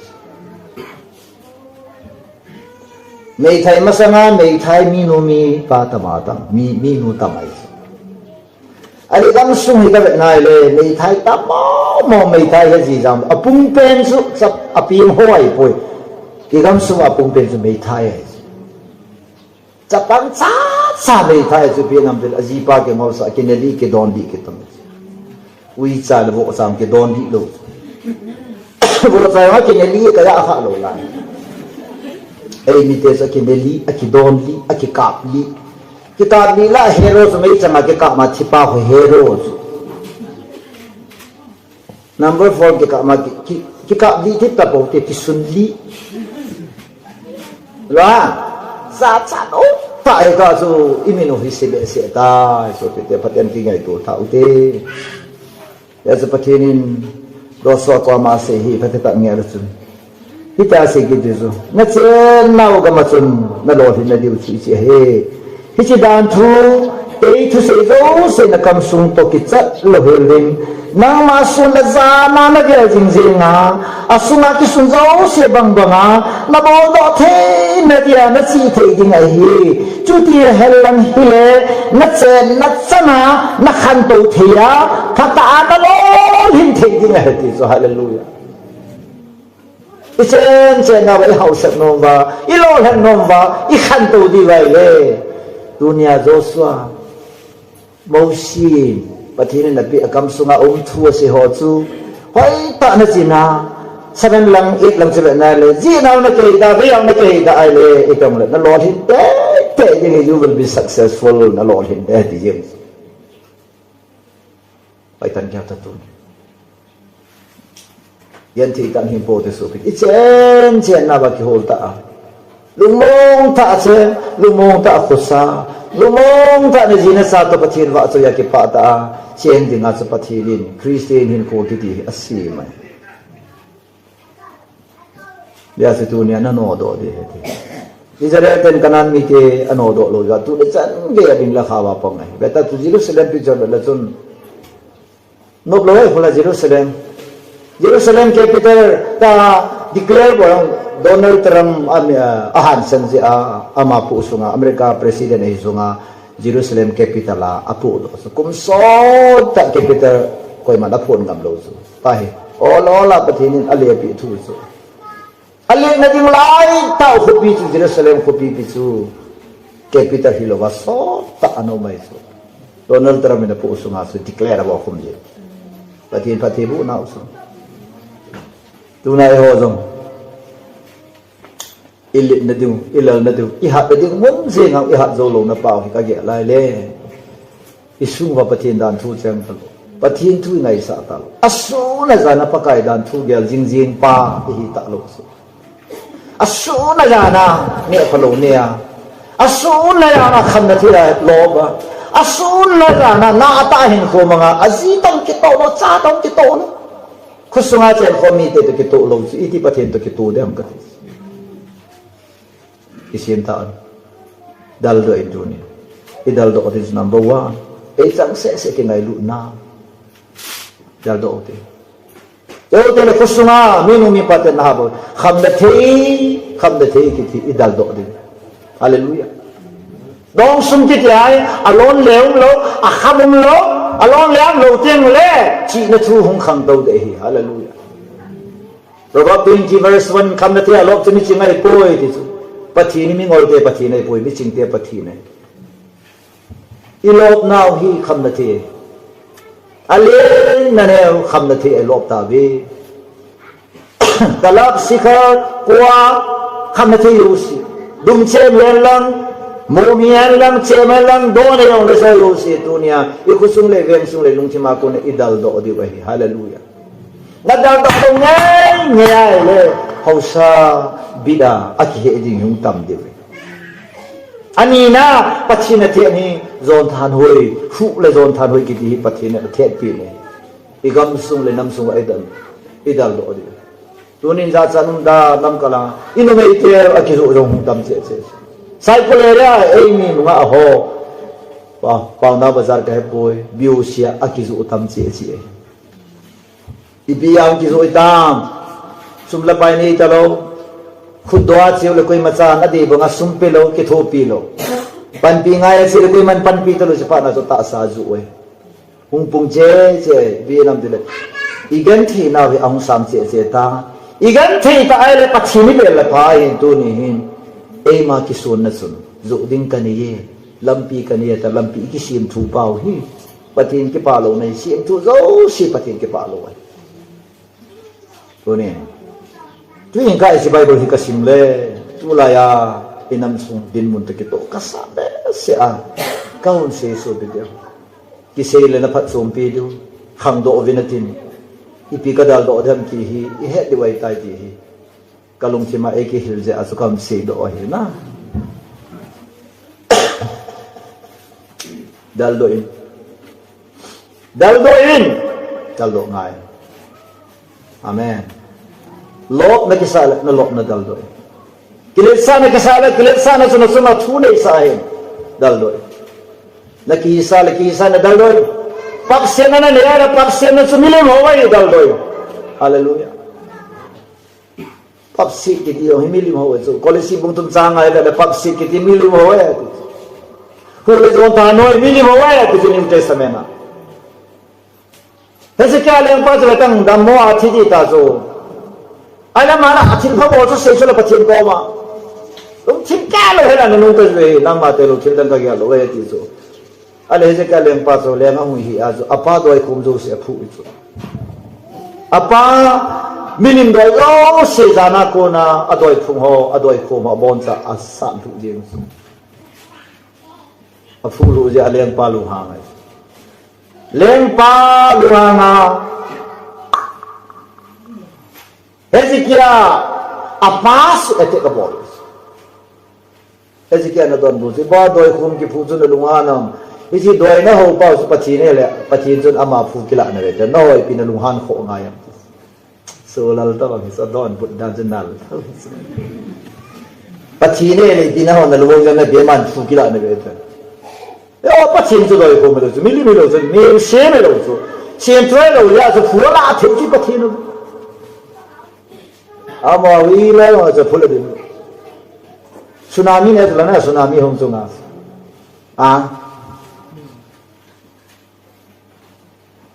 Meithai masanga, meithai minu mipa tama tam, mi, minu tamai. Ahi gamsung hi kavet nai le, meithai tamo, mo meithai hi jijam. Apung pen chu, chap, apim ho ahipoi. I gamsung apung pen chu meithai ahi. Chapang cha, cha meithai chu pi nam til, ajipa kingolsa, kineli, kidonli, kitam. Uicha le vohcha kidonli lou. Vohcha jong kineli, kaya kha lou lai. Eimite chu akineli, akidonli, akikapli. Kikap li la hero chu meichang a kikap ma thipa ho hero chu. Number four kikap ma ki, ki, kikap li thip ta po te kisun li. La, sa cha no, ta e ka chu imin u hi se be se ta, so te te Pathen kingaito ta u te. Hijeh chun Pathen in Joshua koma asei hi phatah a ngeh le chun, hitia asei kit chu, nachennau gam a chun nalolhin nadiu chu hiche ahi. Hiche dan thu, ei thusei jouse nakam sung toh kichat lou hel ding. Nangma sun le jan a nagel jing jing a, asunga kisun jouse bang bang a, nabol doh thei nadia nachih thei ding ahi. Chuti hel lang hile, nachenna chan a nakhantou thei a, phatah a nalolhin thei ding ahi ti chu, hallelujah. Ichen chen nauva, ihaosat nom uva, ilolhin nom uva, ikhantou diu ahile. Tunia Joshua, Mosi, Pathen in apeh akam sunga um thu asei ho chu, hoitah a nachin a, seven lang, eight lang chu ve nale, jih nau nakei ta, vei nau nakei ta ahile, itong le, nalolhin tei tei ding, you will be successful, nalolhin tei tei ding. Pai tan kya ta tu. Yan thei tan hin po te su pi. Ichen chen nauva kihol ta a. Lungmong tah a chen, lungmong tah a khosa, lungmong tah a naji nasa toh Pathen vahchoi a kipah tah a chen dinga chu Pathen in Christian hinkho kiti hi asem ahi. Hijeh chun tunia nanodoh ding ahi ti. Israel ten Canaan mite anodoh lou jeh a tuni chan gei a ding le khao a pang ahi. Ve ta tu Jerusalem picture ve le chun Nop lou ahi, khula Jerusalem. Jerusalem capital ta declare bol Donald Trump a, a, ahansan jeh a, ama pu sunga, America president ahi sunga, Jerusalem capital a, apohdoh chu. Kum sot tah capital koiman aphon ngam lou chu. Tahi, ol ol a Pathen in alepeh thu chu. Aletna ding lai tah khopi chu Jerusalem khopi pi chu capital hilouva sot tah a ana um ahi chu. Donald Trump in apoh sunga chu declare abol khum jeh. Pathen phattheiboh nau chu. Tuna eiho jong iletna ding, ilalna ding, ihatna ding mun jeng a ihat jou louna pau hi kagel lai le. Isung uva Pathen dan thu cheng talou. Pathen thu ingaisah talou. Asun ajan a Pakai dan thu gel jing jing pa ihi talou chu. Asun ajan a neh phalou neh a. Asun ajan a khamna thei a lop a. Asun ajan a na atah hinkho mang a. Aji toh kitoh lou, cha toh kitoh lou. Khosunga chen khom mite toh kitoh lou chu. Iti Pathen toh kitoh dem kati. Kisem tah un. Daldoh in tunia. Idaldoh ding chu number one. Eichang seh seh kingailutna. Daldoh u te. Chuteng le khosunga, minu mipa ten naha bou. Khamna thei, khamna thei kiti idaldoh ding. Hallelujah. Dong sum kiti ahi, alon le umlou, akham umlou, alon le umlou teng le, chihna thu hung khangtou ding ahi. Hallelujah. Proverbs twenty verse one, khamna thei alop chu miching ahipoi ti chu. Pathen hi mingol te Pathen ahipoi, miching te Pathen ahi. Ilop nau hi khamna thei. Alen naneo khamna thei ilop tauve. Talab sikhar kua khamna thei jouse. Dum chem hen lang, mom hen lang, chem hen lang, don hen lang, le so jouse tunia. Ikhosung le vengsung le lungthim a kon idaldoh diu ahi. Hallelujah. Nadaldoh lou ngei ngei ahile, haosa, bit a, akihei ding hung tam diu ahi. Anina, Pathen athet hi, jon thanhoi, huh le jon thanhoi kiti hi Pathen in athetpi ne. Igam sung le nam sung a idal, idaldoh diu. Tunin jachat um da, nam kala, inumei te akijoh jong hung tam cheh cheh. Saikul area, eimi nunga aho. Wow, Paona Bazar kahepoi, B O C a akijoh tam cheh cheh. Ipi a hung kijoh itam. Sum le pai nei talou. Khutdoh a cheu le koima chan adei banga sum pelou, kithopi lou. Panpi ngai a cheu le koiman panpi talou, chuphat na chu tahsa joh e. Hung pung cheh cheh, ipi lam tile. Igenthei nau hi ahung sang cheh cheh ta. Igenthei ta ahile Pathen ibel le pha ahin tuni hin. Eima kisonna chun. Joh ding kanei e. Lampi kanei e ta lampi ikisem thu pau hi. Pathen kipah louna hi, semthu jouse Pathen kipah lou ahi. Tunin. Tuin ka isi Bible hi kasim le. Tulai a. Inam sung dinmun toh kitoh kasa behseh a, kahung seisopi diu. Kisei le naphatchompi diu. Khangdoh uvin atin. Ipi kadaldoh dem ti hi ihet diu ahitai ti hi kalungthim a eikihil jeh a chu kahung seidoh ahi na. Daldoh in. Daldoh in. Daldoh ngai. Amen. Lopna kisa le nalopna daldoh in. Kiletsahna kisa le kiletsahna chu nasunga thu neisah in. Daldoh in. Nakisa le kisahna daldoh in. Papsetna nanei le papsetna chu milim hou ahi, daldoh in. Hallelujah. Papset kiti jong hi milim hou ahi chu. Kolose bung thum chang nga le papset kiti milim hou ahi. Hule jong thanoi milim hou ahi chu New Testament a. Hezekiah lengpa chu le tang dammo a thi ding ta chu. Ahile ama la athilpha bol chu sei chu le Pathen koma. Lungthim keh lou hela nanung ta chu hi, nangma tilou thil dang kagel lou ahi ti chu. Ahile Hezekiah lengpa chu leng ahung hi a chu, apa doikhom jouse aphuh chu. Apa milim doi jouse jana kona adoiphung ho, adoikhom ho, aboncha asat lhuh jeng chu. Aphung lhuh jeh a lengpa lunghang ahi. Lengpa lunghang a Hezekiah apa seh attack abol. Hezekiah nadonbut chu, ibola doikhom kiphuh chu nalunghan am? Hiche doi nahou pau chu Pathen ahile, Pathen chun ama phu kilah nave te, nahoi ipi nalunghan khoh ngai am? Solal tabang hi chu adonbut dan chu nal. Pathen ahile ipi nahou nalunghan jong nave, ama phu kilah nave te. E, o, Pathen chu doikhom hilou chu, milim hilou chu, mihem sem hilou chu, semthu hilou jeh a chu phu alah thei chu Pathen u. Amaho hi loi ho chu phu la ding. Tsunami ne chu la na, tsunami hung sunga. A.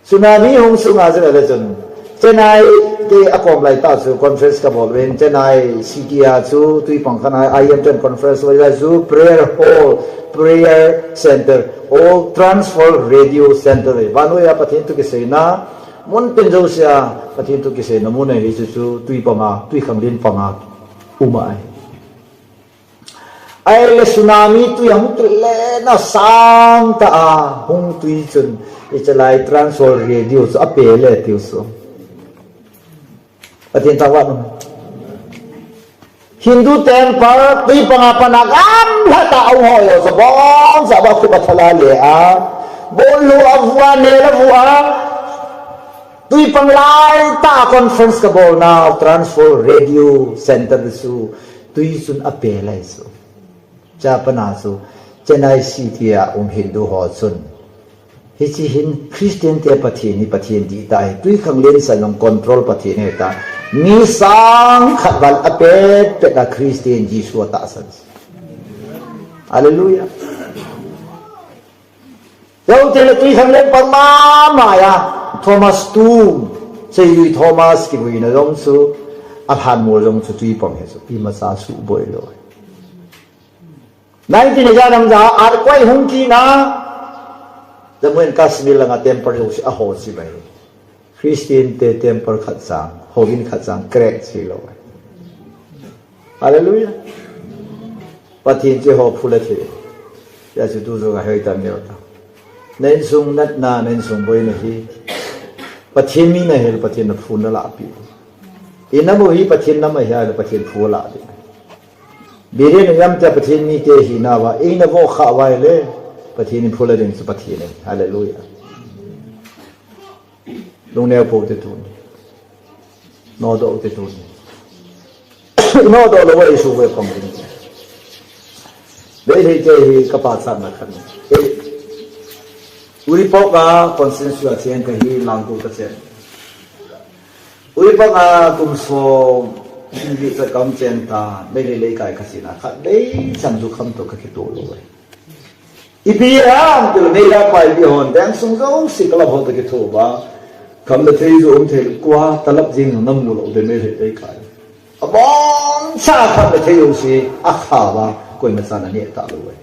Tsunami hung sunga chu la le chun. Chennai te akom lai tah chu conference kabol uvin, Chennai city a chu tuipang khat a I M ten conference lai lai chu prayer hall, prayer center, all transworld radio center. Vannoi a Pathen thu kiseina mun pen jousea, Pathen thu kiseina mun ahi chu chu tuipanga, tuikhanglen panga um ahi. Ahile tsunami tui ahung kile na sangtah a hung tui chun, hiche lai transworld radio chu apel e tiu chu. Pathen thangvah in. Hindu temple tuipanga pat a gamla tah a hung ho jong chu aboncha ba khup athala le a, bol lou avu a, nel avu a, tuipang lai tah a conference kabol nau transworld radio center chu tui chun apel ahi chu. Chapana chu Chennai city a um Hindu ho chun, hiche hin Christian te Pathen hi Pathen dihtah ahi, tuikhanglen san jong control Pathen ahitai, mi sangkhat val apet pet a Christian Jesu atahsan. Hallelujah. Jouse le tuikhanglen pang mama a, Thomas Tomb, Seijui Thomas kivuina jong chu, alhanmol jong chu tuipang ahi chu, imacha suboi lou. Nineteen eighty-nine a earthquake hung kit na, Jammu and Kashmir langa temple jouse ahoh chim ahi. Christian te temple khat chang, houin khat chang crack chilou. Hallelujah. Pathen chu eiho phu la thei. Hijeh chun tu jong ahoi tan neo ta. Na insung natna, na insung boina hi Pathen mi nahile Pathen in phu nalah pi. Inam u hi Pathen nam ahi a le Pathen phu alah ding. Biren jam te Pathen mite hina uva, eina voh khah uva ahile, Pathen in phu la ding chu Pathen ahi. Hallelujah. Lungneo pou te tuni. Nodoh te tuni. Nodoh lou uva Jesu ve pang ding. Meitei te hi kapachatna khat. Uiphok a constituency a cheng kahi, Langtu kachen. Uiphok a kum som, English a kaum chen ta, Meitei leikai kachen a khat vei chan chu kham toh kakitoh lou uve. Ipi ham tile Meitei pai ipi hon, veng sung jouse club ho toh kitho uva. Kham le thei chu um thei, kua talap jing namu lou uve Meitei leikai. Aboncha kham le thei jouse akha uva, koima chan aneh talou uve.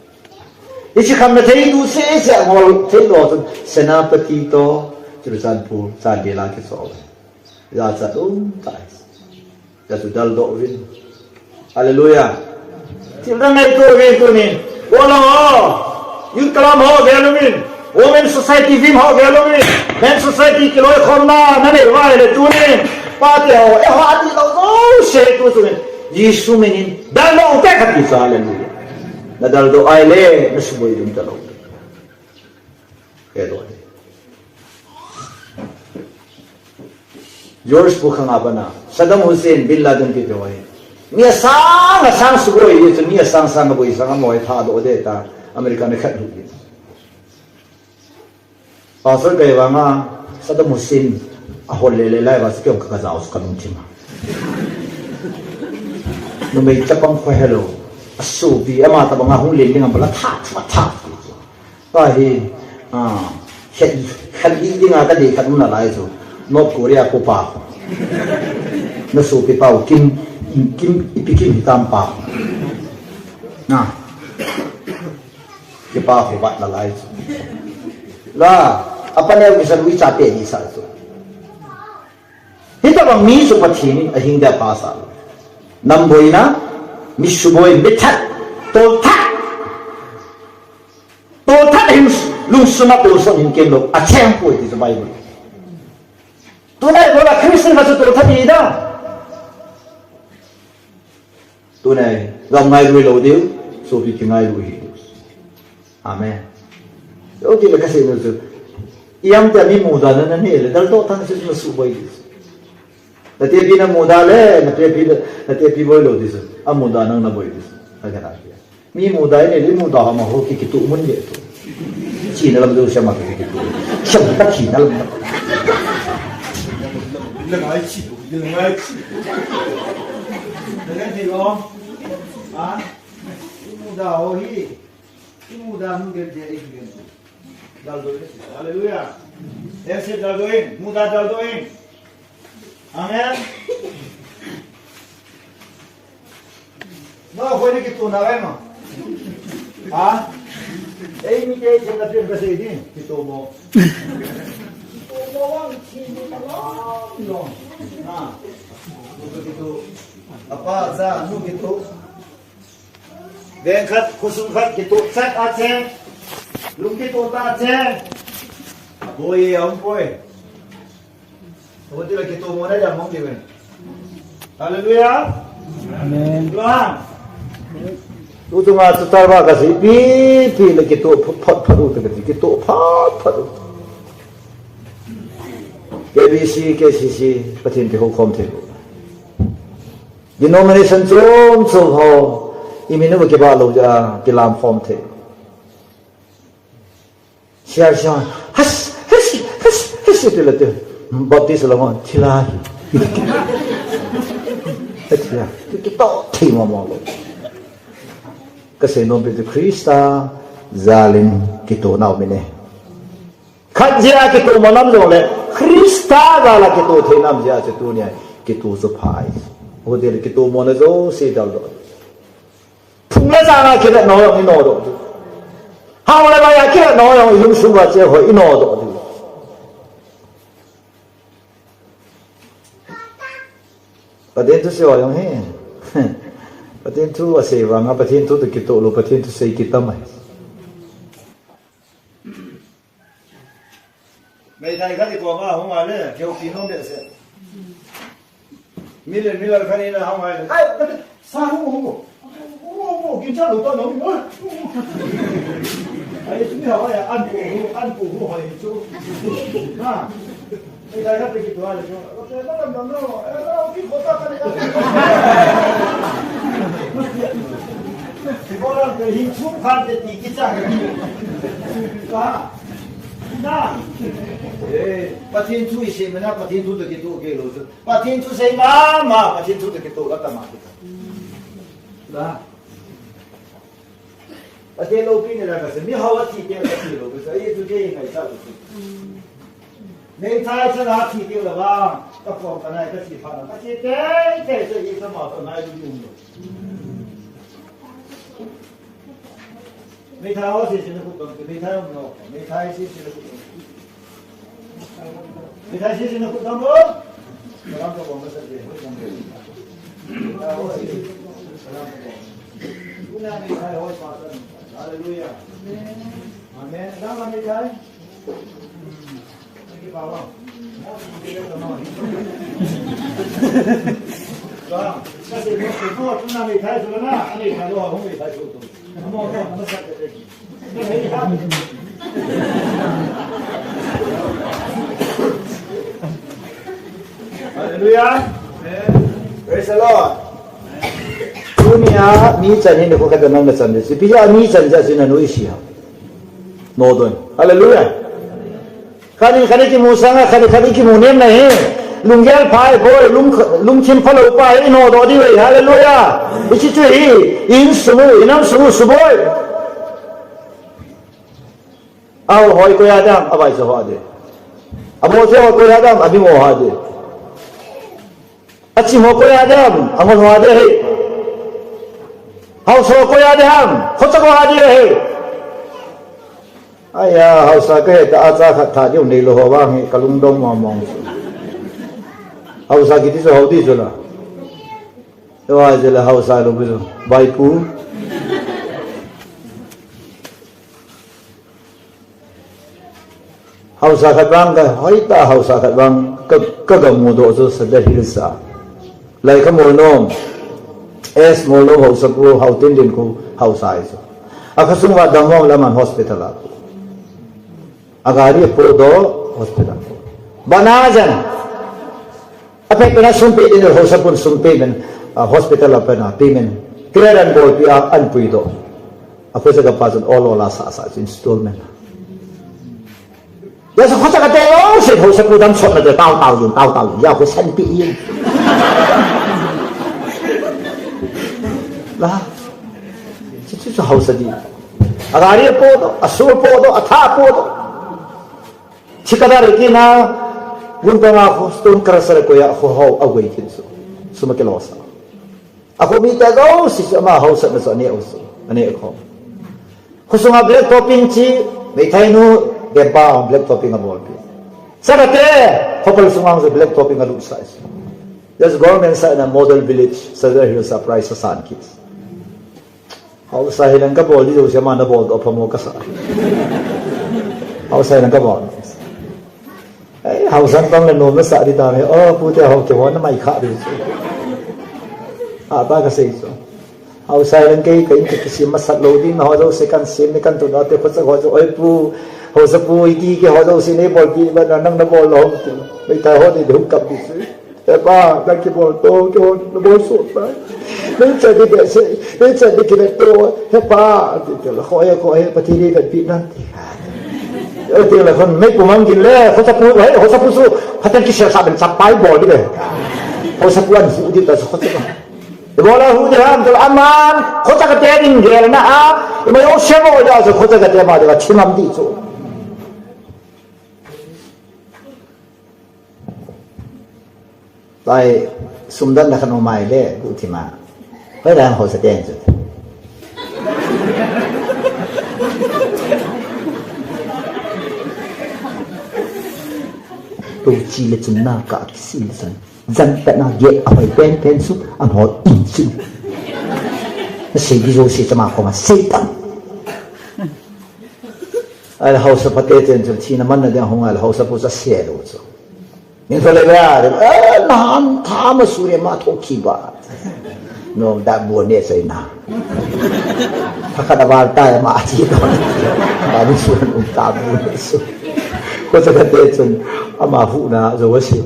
Hiche kham le thei tu sese angol thei lou chun Senapati toh, Churachandpur, Chandel a kicho uve. Jachat um tai. Jachat daldoh uvin. Hallelujah. Thil dang ngaito uvin tunin. Kolang ho, youth club ho gel uvin. Women society vim ho gel uvin. Men society kiloikhomna nanei uva ahile tunin, pate ho, eiho adih lou jouse tu tunin, Jesu minin daldoh ute kati chu, hallelujah. Nadaldoh ahile nasuboi ding talou. Kei lou. George Bush khang a pat a, Saddam Hussein, Bin Laden kiti ho hi, mi asang asang suboi hi chu, mi asang asang aboi sang, amaho hi thadoh ding tia America mi khat lut in. Pastor kei vanga Saddam Hussein ahol lele lai uva chu kei jong ka, kajao chu kalungthim a. Numei chapang kho helou. Asopi ama tobanga hung len ding abol a, tha, tha, tha. Kahi, ah, khat, khat hi dinga kadei khat um nalai chu. North Korea kopa. Nasopi pau Kim, Kim, ipi Kim hitam pa. Na. Kipa ho vat nalai chu. La, apa neo kisan ui cha pe ni sa chu. Hitobang mi chu Pathen in ahing dia pha sah lou. Nam boina, mi suboi, mi that, tolthat. Tolthat hin lungsunga tolson hin kem lou, acheng poi ti chu Bible. Tunai bola Christian khat chu tolthat hi da. Tunai, gam ngailui lou diu, sopi kingailui hi diu. Amen. Oti le kasei nom chu. Iam tia mi muda na nanei le, daldoh tan chu nasuboi diu. Natepi namuda le, natepi, natepi boi lou diu. Amuda nang naboi diu. Agana tia. Mi muda inei le, muda ho amaho ki, kituh mun ding tu. China lam jouse ama ki, kituh. Chang ta China lam. Lengai chi, lengai chi. Lengai chi lo. Ha? Muda ho hi. Imuda mun gel je, imuda. Daldoh in. Hallelujah. Ese daldoh in, muda daldoh in. Amen. No, koi ni kituh nau em? Ha? Ei, mi te, te na pia kasei din, kituh mo. Kituh mo vang, chi mo vang, no. Ha. Kituh. Apa, cha, nu kituh. Veng khat, khosung khat, kituh chat a cheng. Lung kituh tah a cheng. Aboi e, aum poi. Aboi ti le kituh mo na jam mong ti ve. Hallelujah. Amen. Tuhan. Tu tu nga tu tar ba kasi pi pi le kituh phat phat u te kati kituh phat phat u. K B C, K C C, Pathen te ho khom te. Denomination chom chom ho, imin uva kibah lou jeh a, kilam khom thei. Sia, sia, has, has, has, has, ti le ti. Baptist la mo, thila hi. Thila, ki, kitoh thei mo mo lou. Kasei nom pen chu Christa jal in kitoh nau mi ne. Khat jeh a kitoh mo nam jong le, Christa jal a kitoh thei nam jeh a chu tunia kitoh chu phai. Hoti le kitoh mo na jouse daldoh. Phung le jang a kivet nau jong i nodoh diu. Hao le vai a kivet nau jong i lungsung uva che ho i nodoh diu. Pathen thu sei ho jong hi. Pathen thu asei vang a, Pathen thu toh kitoh lou, Pathen thu sei kit tam ahi. Meithai khat i koma hung a le, kihoupi nom behseh. Mile, mile khat in a hung a le. Ai, sa hung, hung, hung. Hung, hung, hung, kin cha lo ta nom. Ai, chu mi hao ai, an pu hu, an pu hu hoi chu. Ha. Meithai khat i kitoh a le chu. Pathen thu isei mama, Pathen thu toh kitoh kei lou chu. Pathen thu sei mama, Pathen thu toh kitoh la tama kitoh. Pathen loupina la kasei, mihao athi teng kasei lou kasei, ei chu kei ngaisah lou chu. Meithai chan a thi teng la vang, ka phong ka nai ka thi phat na, ka thi tei tei chu ei sama ka nai lu um lou. Meithai ho sese na khut dom, meithai um lou, meithai sese na khut dom. Meithai sese na khut dom lou. Salam ka bol masa de, khut dom de. Meithai ho sese, salam ka bol. Hallelujah. Amen. Hallelujah. Praise the Lord. Tunia mi chan hi ni ko ka nan na chan de. Si pia mi chan ja si na noi si ha. No don. Hallelujah. Kani kani kimu sanga, kani kani kimu nem na hi. Lunggel phai boi, lung lung thim phalo pa hi no do di wei. Hallelujah. Ichi chu hi, in sumu, inam sumu suboi. Aho hoi koi a dam, avai so ho a de. Amo se ho koi a dam, abi mo ho a de. Achi ho koi a dam, angol ho a de he. Hausa ho koi a dam, khocha ho a de he. Aya, hausa ka he ta acha khat tha diu nei lo ho vang he, ka lungdong mo mong. Hausa kiti so ho di so la. Ewa je la hausa lo bu so. Bai pu. Hausa khat vang ka, hoi ta hausa khat vang ka, ka ga mu do chu Sadar Hills a. Lai ka mu nom. Es mu lo hausa pu, hau tin din ku hausa ai chu. A ka sung va dam mo la man hospital a. A gari po do hospital. Bana jan. A pek pena sum pe din hausa pun sum payment, ah, hospital a pena payment. Clear an bol pi a an pui do. A pesa ka pa chun ol ol a sa sa chu installment. Ya sa khosa ka te o se hausa pu dam sot na te tau tau yun, tau tau yun. Ya ko san pi yin. La. Chu chu chu hausa di. A gari po do, a sur po do, a tha po do. Chikadar kina, gun pa nga ko stone crusher ko ya ko hau a wei kin su. Suma ke lo sa. Ako mi ta go si su ama hau sa na sa ne o su. Ane ko. Ko sunga black topping chi, mei thai nu, de ba black topping a bol pi. Sa ka te, ko pal sunga su black topping a lu sa su. Yes, government sa na model village, Sadar Hills a price sa san kis. Hausa hi lang ka bol di jouse ama na bol to phamo ka sa. Hausa hi lang ka bol. Ei, hausa tang le nom na sa di ta me. Oh, pu te hau ke ho na mai kha di. A ta ka sei so. Hausa hi lang kei ka in ka kisi ma sat lo ding na ho jouse kan sim ni kan tu na te pha sa ho jo. Oi pu, hausa pu i ti ke ho jouse nei bol di ba na nang na bol lo ti. Mei ta ho di de hu kap di su. He pa, nang kibol to, kibol, nabol sot tai. Nang chan di behseh, nang chan di kivet to, he pa, ti ti la, kho he, kho he, Pathen in vet pi nan ti. Ati la khon, mei pu mang gin le, khosa pu, he, khosa pu su, Pathen kisel sa ben sa pai bol di le. Khosa pu an hu di ta su khosa pu. Bol a hu di ham, to aman, khosa ka te ding gel na a, mai o se mo da su khosa ka te ma da chimam di su. Lai, sum dan da khan umai le, bu thima. Hoi dan ho sa ten chu. Tu chi le chun na ka kisi le san. Jan pe na ge a hoi pen pen su, an ho in su. Na sei gi jo sei chama ko ma sei tan. Ai, hausa pate chen chu thina man na dia hung ai, hausa pu sa se lo chu. Min so le ba, eh, na han tha ma su re ma tho ki ba. No, da bu ne sai na. Tha ka da ba ta ma chi to. Ba ni su um ta bu ne su. Ko sa ka te chun ama hu na jo wa si.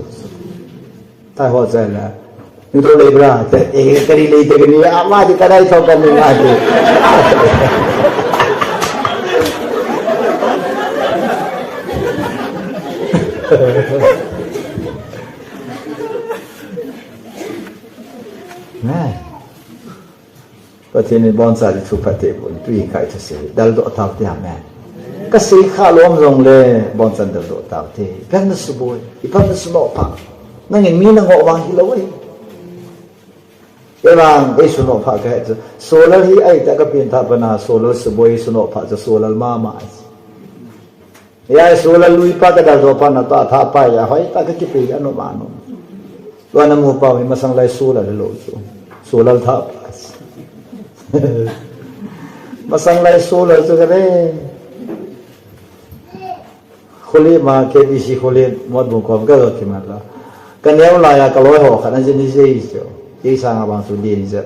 Tai ho chai la. Nito lei bra, te, eh, kari lei te kani, ama di kadai to kani ma di. Nai. Pathen in boncha di thu phat te pon, tui kai thu se, dal doh tau te amen. Ka sei kha lom jong le, boncha dal doh tau te, ipan na suboi, ipan na sunoh pha. Nangin mi na ngoh vang hi lo e. Evang, ei sunoh pha ka he chu, solal hi ai ta ka pin tha pana, solal suboi sunoh pha chu solal mama ai. Ya, solal lui pa ka dal doh pa na ta tha pa ya, hoi ta ka kipe ya no ma no. Tua na mu pa mi masang lai solal lo chu. Solal tha pa. Masang lai solar chu kave. Khuli ma K B C khuli mot bung kom ka ga kimat la. Ka neo lai a ka loi ho khat na jin ni jei chu. Jei sang a bang chu din je.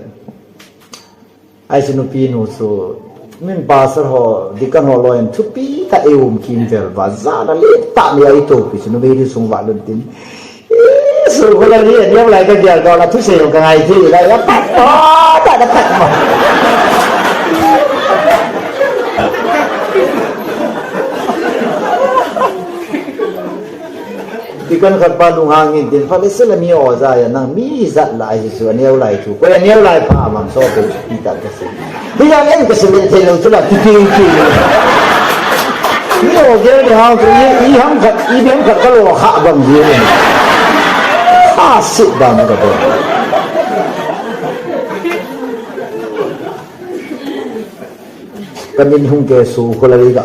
Ai chu nupi nu chu min pastor ho, deacon ho loi in thupi ta e um kim vel ba, za na le ta mi ai to pi chu nu be ri sung va lun tin. Isu ko la ni, ni lai ka dia ko la thu se ka ngai ti la ya pa pa ta da pa ma. Deacon khat pa lunghang in tin, Phalei sila mi oja ya nang mi jat lai Jesu aneo lai thu. Ko aneo lai pa mang so ko pi ta ka si. Hi ya ngen ka si le te lo chu la ti ti ti. Mi o ge de ha ko i i ham khat i bem khat ka lo kha bang ji. Ha si bang ka bo. Ka min hung ke su ko la ri ga.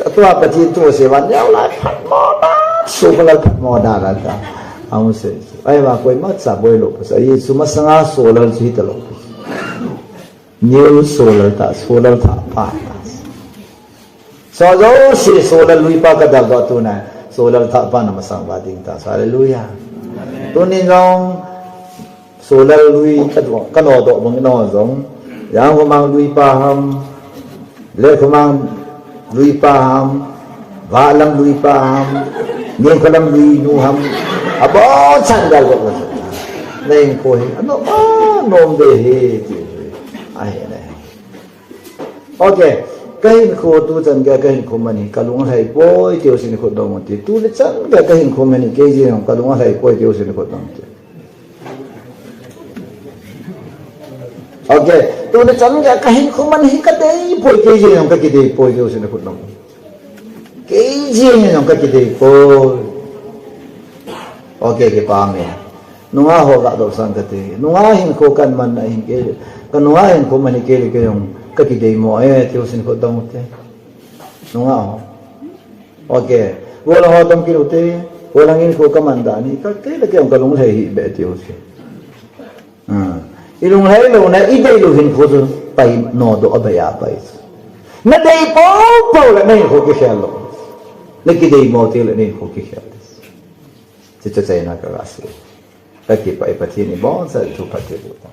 Atua Pathen thu se van yau lai phat mo da, su ko la phat mo da la ta. Aung se. Ai va koima cha boi lo pa sa. Jesu masanga solar chu hita lo. New solar ta, solar ta pa ta. So jouse solar lui pa ka dal doh tu na, solar ta pa na masang va ding ta. Hallelujah. Tunin jong solar lui ka doh, ka no doh bang no jong. Jangkhomang lui pa ham, Lekhomang lui pa ham, Vahlam lui pa ham, Nengkholam lui nu ham, abon chan dal doh ka. Neng ko hi, ano ma nom be he ti. Ahi na. Ok, ka hinkho tu chan gei a ka hinkho man hi ka lung alhai poi tiu sin khut dong ti. Tu le chan gei a ka hinkho man hi kei jeng jong ka lung alhai poi tiu sin khut dong ti. Ok, tu le chan gei a ka hinkho man hi ka dei poi kei jeng jong ka kidei poi tiu sin khut dong. Kei jeng jong ka kidei poi. Ok, kipa me. Nunga ho ga doh sang kate. Nunga hinkho kan man na hin ke. Ka nunga hinkho man hi kei le kei jong ka kidei mo e, tiu sin khut dong te. Nunga ho. Ok. Vola ho dong kit u te. Vola hinkho ka man da ni. Ka kei le kei jong ka lung alhai hi be tiu si. Ah. I lung alhai lou na, i dei lou hinkho chu pai no doh a bai a pai. Na dei po po le na hinkho kikhel lou. Na kidei mo te le na hinkho kikhel. Chuche chaina ka ga sei. Ka kipah e, Pathen in ibonchauva thu phatthei boh ta.